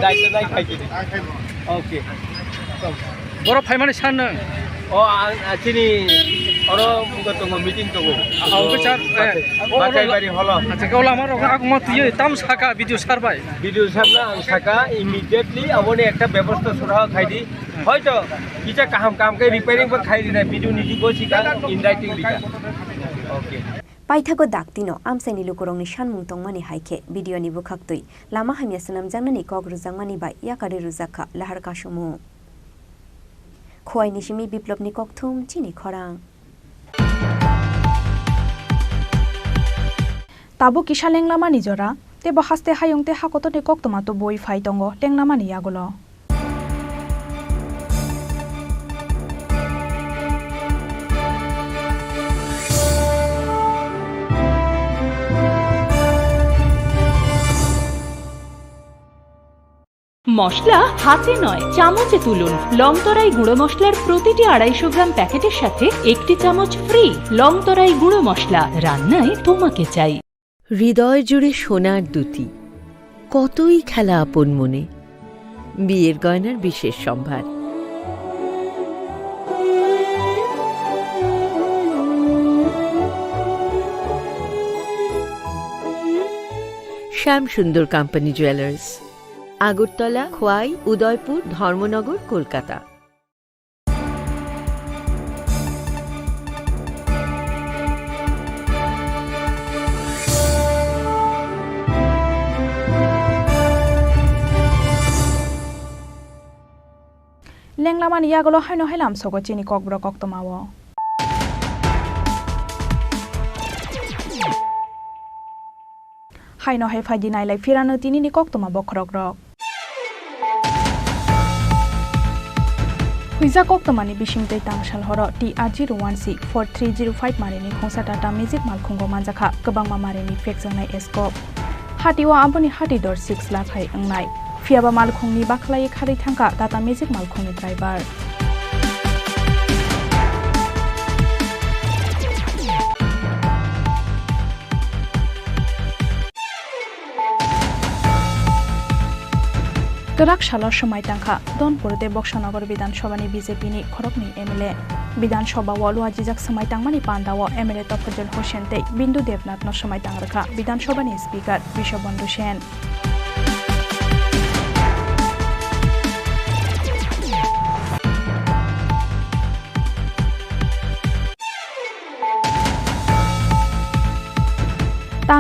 Dai to dai khai kini. Okay. Borok phaimani san nang. O ang, a, chini oro buka tongo, meeting tongo. Ah, okay, sir. Eh. Batai bari holo. Acha, kau lama rok aku mau tuye tam saka video sar bai. Video sar na ang saka immediately aboni ekta bebosta sura khai di. Hoito kisa kaham kam khe repairing bo khai rina, video ni bo sika in writing rika. Okay. Paithago daktino amchaini lukurokni sanmung tongmani hai khe video ni bwkhaktwi lama hamya swnamjaknani kok rwjakmani bai yakari rwjak kha lahar kasumung. Khowai ni simi Biplopni kokthum chini khorang. Tabuk kisa lenglamani jora, tebo haste hayung tei hakotorni koktwma tubui phai tongo lenglamani yagulo. মশলা হাতে নয়, চামচে তুলুন। লংতরাই গুঁড়ো মশলার প্রতিটি আড়াইশো গ্রাম প্যাকেটের সাথে একটি চামচ ফ্রি। লংতরাই গুঁড়ো মশলা, রান্নায় তোমাকে চাই। হৃদয় জুড়ে সোনার দ্যুতি, কতই খেলা আপন মনে। বিয়ের গয়নার বিশেষ সম্ভার। শ্যাম সুন্দর কোম্পানি জুয়েলার্স। আগরতলা, খোয়াই, উদয়পুর, ধর্মনগর, Kolkata. Lenglamani yagulo haino hai lamsogo chini kokborok koktwmao. Haino hai phaidi nailai phirano tinini koktwma bokhorokrok. Huijak koktwmani bisingtwi tangsal horo T R zero one C four three zero five marini khungsa Tata Magic malkhungo manjakha kwbangma marini pekjaknai escope. Hatio aboni hati dor six lakh hai wngnai. Phiyaba malkhungni bakhlai kharwi thangkha Tata Magic malkhungni driver. Kwrak salo swmai tangkha Dhonpur tei Boksanagar Bidhan Sabha ni B J P ni khoroknwi M L A. Bidhan Sabha o luajijak swmai tangmani panda o M L A Tofajol Hossain tei Bindu Debnath no swmai tang rwkha Bidhan Sabha ni Speaker Biswabandhu Sen.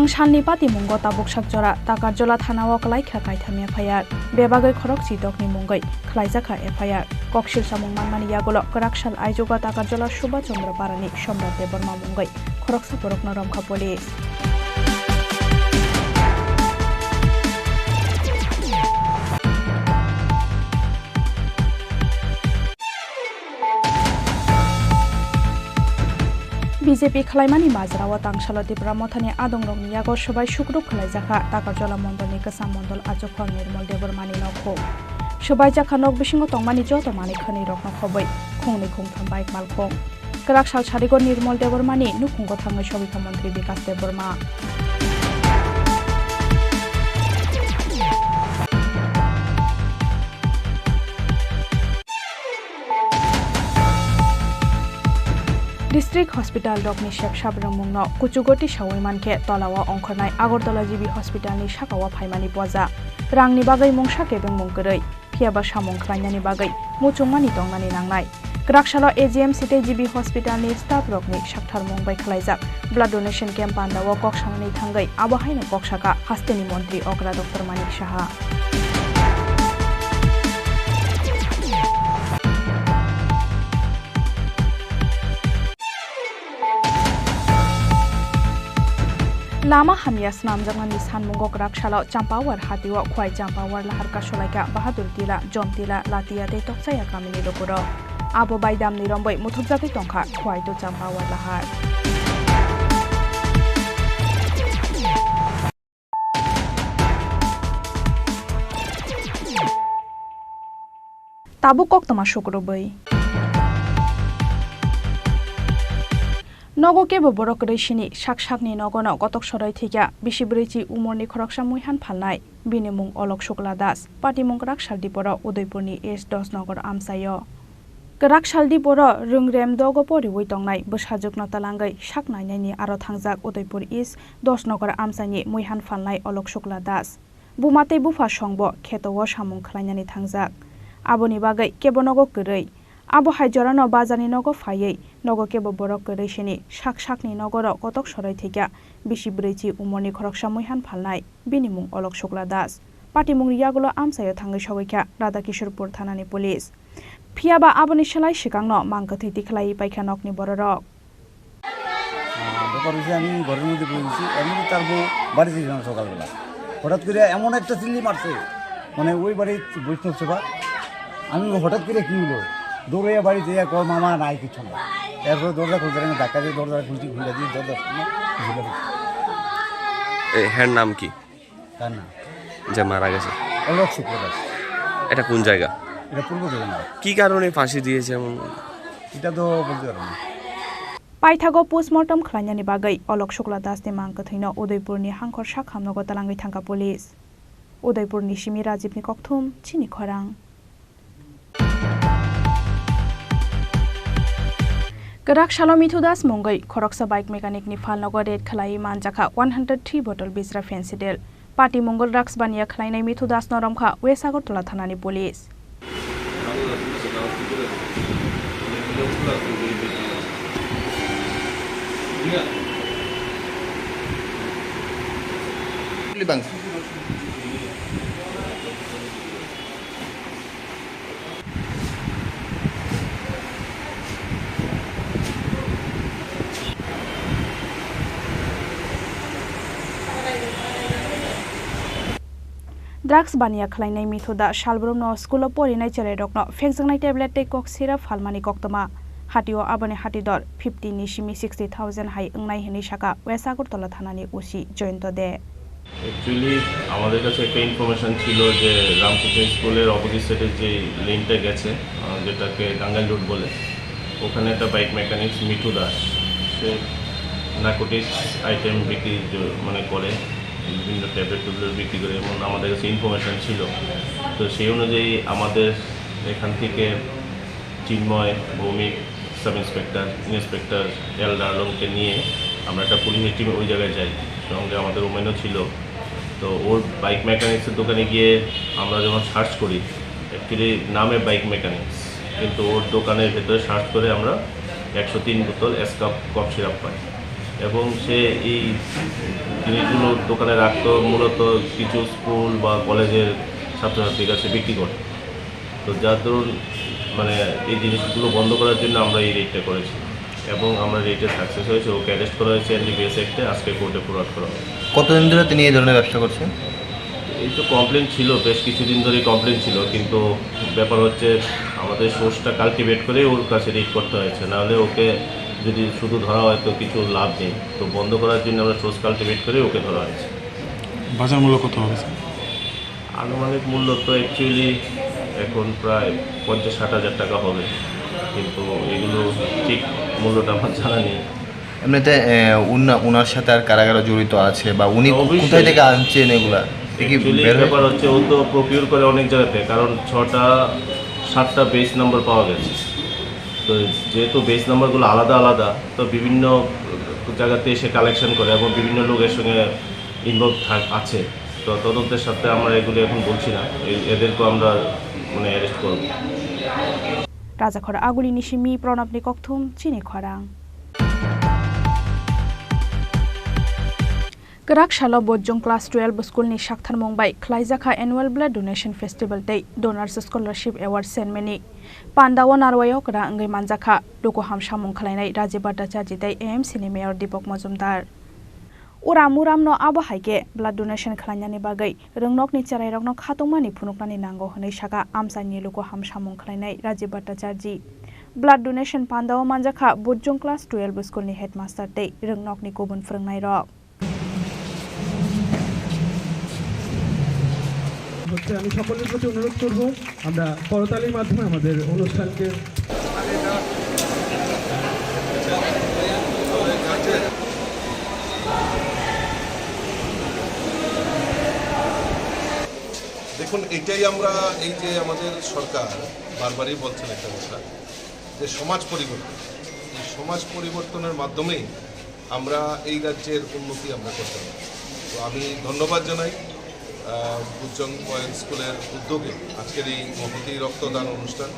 Salni patimungo tabuk sak jora Takarjola thanao kwlaikha kaitham F I R. Bebagwi khorokchi dokni mungwi khwlaijakha F I R. Koksil samung manmani yagulo kwraksal aijugo Takarjola Subha Chandra Parani Somrat Debbarma mungwi khoroksa borokno romkha police. B J P khwlaimani majrao tangsalo Tipra Mothani adongrokni yago swbai sukrup khwlaijakha Takarjola mondolni kwcham mondol achukphal Nirmol Debbarmani nokhung. Swbaijakha nok bisingo tongmani joto manwi khwnwi rokno khobwi khungni khungtham bike malkhung. Kwraksal sarigo Nirmol Debbarmani nukhungo thangwi sogwikha montri Bikas Debbarma. District hospital rokni sep sap rwngmungno kuchugo tisawi mankhe tolao ongkhornai Agartala G B hospitalni sakao phaimani poja. Rangni bagwi mungsa kebengmung kwrwi, phiyaba samung khlainani bagwi muchungmani tongnani nangnai. Kwraksalo A G M C tei G B hospitalni staff rokni saktharmung bai khwlaijak blood donation camp pandao kok sanani thangwi abo haino kok saka hasteni montri okra Doctor Manik Saha. Lama hamya swnamjaknani sanmungo kwraksalo Champawar hatio Khwai Champawar lahar kasolaikha Bahadur Tila, Jom Tila, Latia tei Tokchaya kamini lukurok. Abo bai damni romboi muthupjagwi tongkha Khwai to Champawar lahar. Tabuk koktwma sukrubwi. Nogo kebo borok kwrwi sini, sak sakni nogono kotok soroi thwikha bisi brwichi umorni khoroksa muihan phalnai. Bini mung Olok Shukla Das, patimung Kwraksal Diporo, Udaipurni East Dosnogor amchaio. Kwraksal Diporo Rwngrem dogo poriwi tongnai bwsajwkno twlangwi sak nainani aro thangjak Udaipur East Dosnogor amchaini muihan phalnai Olok Shukla Das. Buma tei bupha songbo kheto-o samung khlainani thangjak. Aboni bagwi kebo nogo kwrwi. Abo hai jorano bazarni nogo phaiwi nogo kebo borok kwrwi sini sak sakni nogoro kotok soroi thwikha bisi brwichi umorni khoroksa muihan phalnai. Bini mung Olok Shukla Das. Patimungni yagulo amchaio thangwi sogwikha Radhakishorpur thanani police. Phiyaba aboni slai swkangno mang kwthwi tikhlaiwi paikha nokni bororok. আহ, ব্যাপার হচ্ছে আমি ঘরের মধ্যে বসেছি, এর মধ্যে তার বউ বাড়ি থেকে গেলাম সকালবেলা। হঠাৎ করে এমন একটা চিল্লি মারছে, মানে ওই বাড়ির বৈষ্ণব সেবা। আমি হঠাৎ করে কী হলো, দৌড়ে বাড়িতে এক কর মামা নাই কিছু না। এরপরে দরজা খুলতে পারে না, ধাক্কা দিয়ে দরজা খুলছি, খুলে দিয়ে দরজা খুলে ঝুলে পড়ছি। এ, হ্যার নাম কি? তার নাম? যে মারা গেছে? অলোক শুক্লদাস। এটা কোন জায়গা? এটা পূর্ব জগন্নাথ। কি কারণে ফাঁসি দিয়েছে এমন? এটা তো বলতে পারবো না। Paithago postmortem khlainani bagwi Olok Shukla Dasni mang kwthwino Udaipurni hangkhor sakhamnogo twlangwi thangkha police. Udaipurni simi Rajibni kokthum chini khorang. Kwrak salo Mithu Das mungwi khoroksa bike mechanic ni phalnogo raid khlaiwi manjakha one hundred three bottle Bijra Phensedyl. Party mungwi drugs baniya khlainai Mithu Das no romkha West Agartala thanani police. Drugs baniya khlainai Mithu Das salbrumno school o porinai cherairokno phekjaknai tablet tei kok syrup phalmani koktwma. Hatio aboni hatidor fifty ni simi sixty thousand hai wngnai hwnwi sakha West Agartala thanani O C Jayanta De. Actually, আমাদের কাছে একটা ইনফরমেশন ছিল যে রামকৃষ্ণ স্কুলের অপোজিট সাইডে যে লেনটা গেছে, আহ, যেটাকে গাঙ্গাইল রোড বলে, ওখানে একটা বাইক মেকানিক্স মিঠু দাস, সে নার্কোটিক্স আইটেম বিক্রি জ-, মানে করে, বিভিন্ন ট্যাবলেট টুবলেট বিক্রি করে, এমন আমাদের কাছে ইনফরমেশন ছিল। তো সেই অনুযায়ী আমাদের এখান থেকে চিন্ময় ভৌমিক, সাব ইন্সপেক্টর, ইন্সপেক্টর এল ডার্লংকে নিয়ে আমরা একটা পুলিশের টিম ওই জায়গায় যাই, সঙ্গে আমাদের ওমেনও ছিল। তো ওর বাইক মেকানিক্সের দোকানে গিয়ে আমরা যখন সার্চ করি, অ্যাকচুয়ালি নামে বাইক মেকানিক্স, কিন্তু ওর দোকানের ভেতরে সার্চ করে আমরা একশো তিন বোতল এসকাপ কফ সিরাপ পাই। এবং সে এই জিনিসগুলো দোকানে রাখতো মূলত কিছু স্কুল বা কলেজের ছাত্রছাত্রীর কাছে বিক্রি করত। তো যার দরুন মানে এই জিনিসগুলো বন্ধ করার জন্য আমরা এই রেইডটা করেছি এবং আমরা রেইডে সাকসেস হয়েছে। ওকে অ্যারেস্ট করা হয়েছে এনডিপিএস অ্যাক্টে, আজকে কোর্টে ফরওয়ার্ড করা হবে। কতদিন ধরে তিনি এই ধরনের ব্যবসা করছেন? এই তো কমপ্লেন ছিল, বেশ কিছুদিন ধরেই কমপ্লেন ছিল, কিন্তু ব্যাপার হচ্ছে আমাদের সোর্সটা কাল্টিভেট করে ওর কাছে রেইড করতে হয়েছে, নাহলে ওকে যদি শুধু ধরা হয় তো কিছু লাভ নেই। তো বন্ধ করার জন্য আমরা সোর্স কাল্টিভেট করে ওকে ধরা হয়েছে। বাজার মূল্য কত হবে, স্যার? আনুমানিক মূল্য তো অ্যাকচুয়ালি এখন প্রায় পঞ্চাশ ষাট হাজার টাকা হবে, কিন্তু এগুলো ঠিক মূল্যটা আমার জানা নেই। এমনিতে, এ, উনা-, উনার সাথে আর কারা কারা জড়িত আছে বা উনি অবশ্যই। কোথায় থেকে আনছেন এগুলা? এ কি অ্যাকচুয়ালি বের হয়েছে? ব্যাপার হচ্ছে, ও তো প্রকিউর করে অনেক জায়গাতে, কারণ ছটা সাতটা বেস নাম্বার পাওয়া গেছে। তো যেহেতু বেস নাম্বারগুলো আলাদা আলাদা, তো বিভিন্ন জায়গাতে এসে কালেকশন করে এবং বিভিন্ন লোক এর সঙ্গে ইনভলভ থাক-, আছে। তো তদন্তের সাথে আমরা এগুলো এখন বলছি না, এ-, এদেরকেও আমরা মানে অ্যারেস্ট করব। Rajakhor Agulini simi Pranabni kokthum chini khorang. Kwrak salo Bojong class twelve school ni saktharmung bai khlaijakha annual blood donation festival tei donors scholarship award ceremony. Pandao narwai okra wngwi manjakha luku hamsamung khlainai Rajiv Bhattacharjee tei A M C ni mayor Deepak Majumdar. Uram uramno abo hai khe blood donation khlainani bagwi rwngnokni cherairokno khatungmani phunuknani nango hwnwi sakha amchaini luku hamsamung khlainai Rajiv Bhattacharjee. Blood donation pandao manjakha Bojong class twelve school ni headmaster tei rwngnokni kubun phwrwngnairok. হচ্ছে, আমি সকলের প্রতি অনুরোধ করব, আমরা করতালির মাধ্যমে আমাদের অনুষ্ঠানকে দেখুন, এটাই আমরা, এই যে আমাদের সরকার বারবারই বলছেন একটা কথা, যে সমাজ পরিবর্তন, এই সমাজ পরিবর্তনের মাধ্যমেই আমরা এই রাজ্যের উন্নতি আমরা করতে পারি। তো আমি ধন্যবাদ জানাই, আহ, বুজং বয়েজ স্কুলের উদ্যোগে আজকের এই মহতী রক্তদান অনুষ্ঠান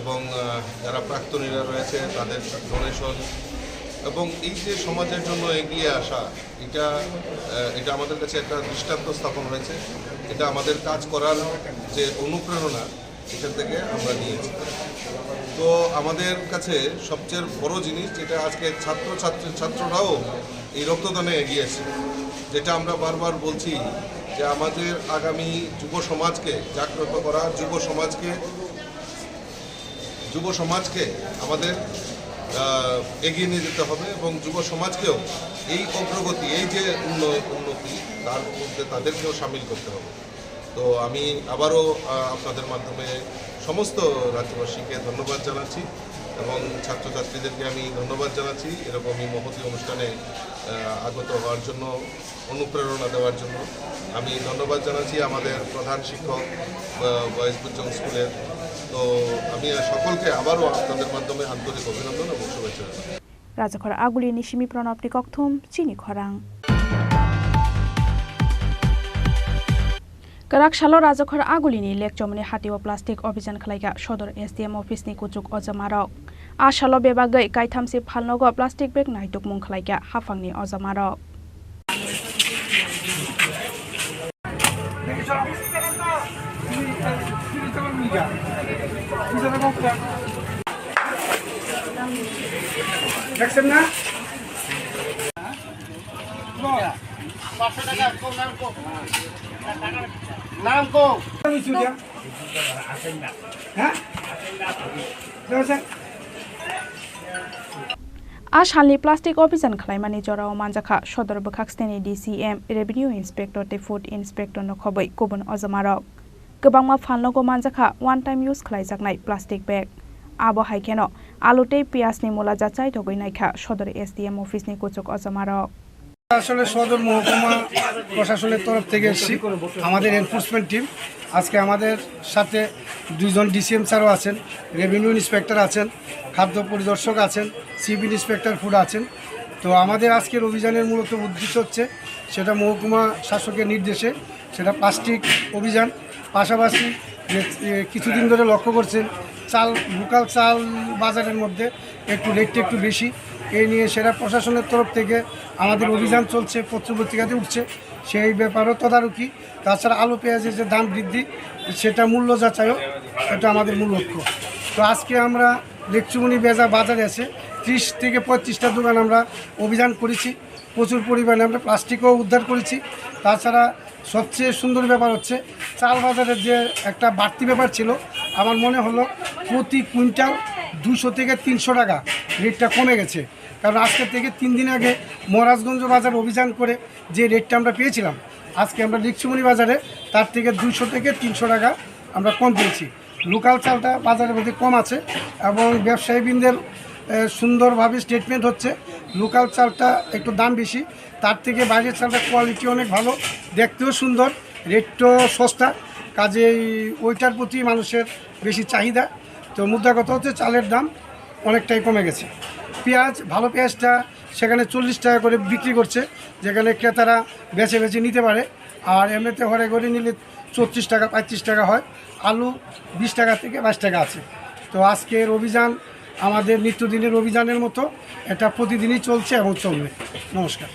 এবং, আহ, যারা প্রাক্তনীরা রয়েছে তাদের ডোনেশন এবং এই যে সমাজের জন্য এগিয়ে আসা, এটা, আহ, এটা আমাদের কাছে একটা দৃষ্টান্ত স্থাপন হয়েছে। এটা আমাদের কাজ করার যে অনুপ্রেরণা, এখান থেকে আমরা নিয়েছি। তো আমাদের কাছে সবচেয়ে বড় জিনিস যেটা আজকে ছাত্র ছাত্রী, ছাত্ররাও এই রক্তদানে এগিয়ে এসেছে, যেটা আমরা বারবার বলছি যে আমাদের আগামী যুব সমাজকে জাগ্রত করা, যুব সমাজকে, যুব সমাজকে আমাদের, আহ, এগিয়ে নিয়ে যেতে হবে এবং যুব সমাজকেও এই অগ্রগতি, এই যে উন্ন-, উন্নতি, তার মধ্যে তাদেরকেও সামিল করতে হবে। তো আমি আবারও, আহ, আপনাদের মাধ্যমে সমস্ত রাজ্যবাসীকে ধন্যবাদ জানাচ্ছি এবং ছাত্রছাত্রীদেরকে আমি ধন্যবাদ জানাচ্ছি এরকম এই মহতী অনুষ্ঠানে, আহ, আগত হওয়ার জন্য, অনুপ্রেরণা দেওয়ার জন্য। আমি ধন্যবাদ জানাচ্ছি আমাদের প্রধান শিক্ষক, আহ, বয়েজ বুজং স্কুলের। তো আমি সকলকে আবারও আপনাদের মাধ্যমে আন্তরিক অভিনন্দন এবং শুভেচ্ছা জানাই। Rajakhor Agulini simi Pranabni kokthum chini khorang. Kwrak salo Rajakhor Agulini Lekchomoni hatio plastic obijan khlaikha Sodor S D M office ni kuchuk ojamarok. A salo bebagwi kaithamsi phalnogo plastic bag naitukmung khlaikha haphangni ojamarok. দেখছেন না? নাম কো? হ্যাঁ? দেখছেন? A salni plastic obijan khlaimani jorao manjakha Sodor bwkhak steni D C M, Revenue Inspector tei Food Inspector no khobwi kubun ojamarok. Kwbangma phalnogo manjakha one time use khlaijaknai plastic bag. Abo hai kheno alu tei piyajni mula jachai togwi naikha Sodor S D M office ni kuchuk ojamarok. আসলে সদর মহকুমা প্রশাসনের তরফ থেকে এসেছি, আমাদের enforcement team. আজকে আমাদের সাথে দুইজন ডিসিএম স্যারও আছেন, রেভিনিউ ইন্সপেক্টর আছেন, খাদ্য পরিদর্শক আছেন, চিফ ইন্সপেক্টর ফুড আছেন। তো আমাদের আজকের অভিযানের মূলত উদ্দেশ্য হচ্ছে, সেটা মহকুমা শাসকের নির্দেশে, সেটা প্লাস্টিক অভিযান। পাশাপাশি যে, এ, কিছুদিন ধরে লক্ষ্য করছেন, চাল, লোকাল চাল বাজারের মধ্যে একটু রেটটা একটু বেশি। এই নিয়ে সেটা প্রশাসনের তরফ থেকে আমাদের অভিযান চলছে, পত্র পত্রিকাতে উঠছে, সেই ব্যাপারেও তদারকি। তাছাড়া আলু পেঁয়াজের যে দাম বৃদ্ধি, সেটা মূল্য যাচাইও এটা আমাদের মূল লক্ষ্য। তো আজকে আমরা লেকচুমনি বেজা বাজারে আছে ত্রিশ থেকে পঁয়ত্রিশটা দোকান আমরা অভিযান করেছি। প্রচুর পরিমাণে আমরা প্লাস্টিকও উদ্ধার করেছি। তাছাড়া সবচেয়ে সুন্দর ব্যাপার হচ্ছে চাল বাজারের যে একটা বাড়তি ব্যাপার ছিল, আমার মনে হলো প্রতি কুইন্টাল দুশো থেকে তিনশো টাকা রেটটা কমে গেছে। কারণ আজকে থেকে তিন দিন আগে মহারাজগঞ্জ বাজার অভিযান করে যে রেটটা আমরা পেয়েছিলাম, আজকে আমরা লিকচুমনি বাজারে তার থেকে দুশো থেকে তিনশো টাকা আমরা কম পেয়েছি। লোকাল চালটা বাজারের মধ্যে কম আছে এবং ব্যবসায়ীবৃন্দের, এ, সুন্দরভাবে স্টেটমেন্ট হচ্ছে লোকাল চালটা একটু দাম বেশি, তার থেকে বাইরের চালটা কোয়ালিটি অনেক ভালো, দেখতেও সুন্দর, রেটটাও সস্তা, কাজেই ওইটার প্রতি মানুষের বেশি চাহিদা। তো মুদ্রা কথা হচ্ছে চালের দাম অনেকটাই কমে গেছে। পেঁয়াজ, ভালো পেঁয়াজটা সেখানে চল্লিশ টাকা করে বিক্রি করছে, যেখানে ক্রেতারা বেছে বেছে নিতে পারে। আর এমনিতে ঘরে ঘরে নিলে চৌত্রিশ টাকা, পঁয়ত্রিশ টাকা হয়, আলু বিশ টাকা থেকে বাইশ টাকা আছে। তো আজকের অভিযান আমাদের নিত্যদিনের অভিযানের মতো, এটা প্রতিদিনই চলছে এবং চলবে। নমস্কার।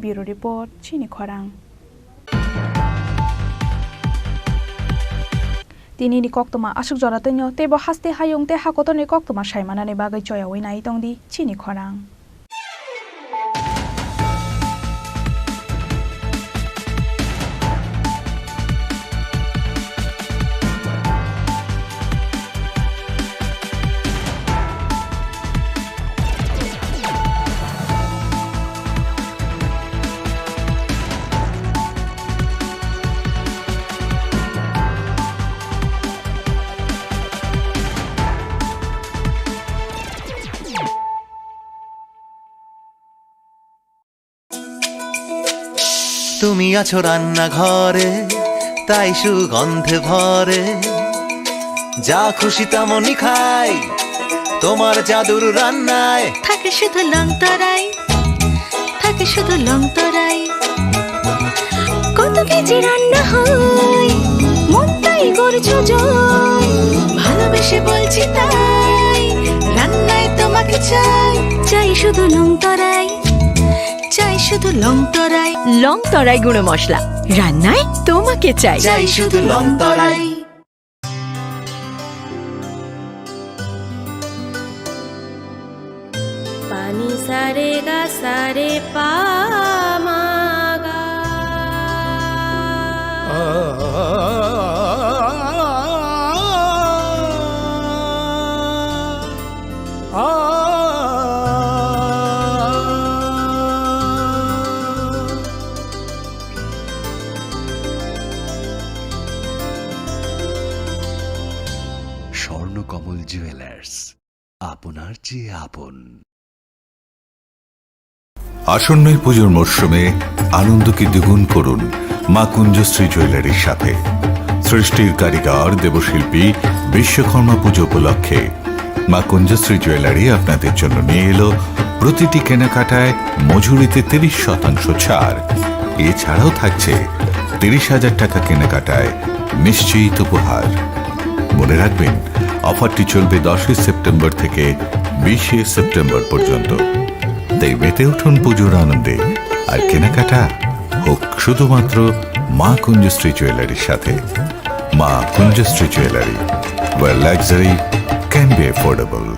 Bureau Report, Chini Khorang. Tini ni koktwma aswk jora twino, teibo haste hayung tei hakotor ni koktwma sai manani bagwi choyaui nai tong di Chini Khorang. তুমি আছো রান্নাঘরে, তাই সুগন্ধে ভরে। যা খুশি তেমনই খাই, তোমার জাদুর রান্নায়। থাকে শুধু লং তরাই, থাকে শুধু লং তরাই। কত কেজি রান্না হয়, মনটাই করছো জয়। ভালোবেসে বলছি তাই, রান্নায় তোমাকে চাই। চাই শুধু লং তরাই, চাই শুধু লং তরাই। লং তরাই গুঁড়ো মশলা, রান্নায় তোমাকে চাই। চাই শুধু লং তরাই। Pani sare ga sare pa ma ga. Swarnakamal jewellers, আপনার চেয়ে আপন। আসন্ন এই পুজোর মরশুমে আনন্দকে দ্বিগুণ করুন মা কুঞ্জশ্রী জুয়েলারির সাথে। সৃষ্টির কারিগর দেবশিল্পী বিশ্বকর্মা পুজো উপলক্ষে মা কুঞ্জশ্রী জুয়েলারি আপনাদের জন্য নিয়ে এলো প্রতিটি কেনাকাটায় মজুরিতে তিরিশ শতাংশ ছাড়। এছাড়াও থাকছে তিরিশ হাজার টাকা কেনাকাটায় নিশ্চিত উপহার। মনে রাখবেন, অফারটি চলবে দশই সেপ্টেম্বর থেকে বিশে সেপ্টেম্বর পর্যন্ত। তাই মেতে উঠুন পুজোর আনন্দে, আর কেনাকাটা হোক শুধুমাত্র মা কুঞ্জশ্রী জুয়েলারির সাথে। মা কুঞ্জশ্রী jewellery, where luxury can be affordable.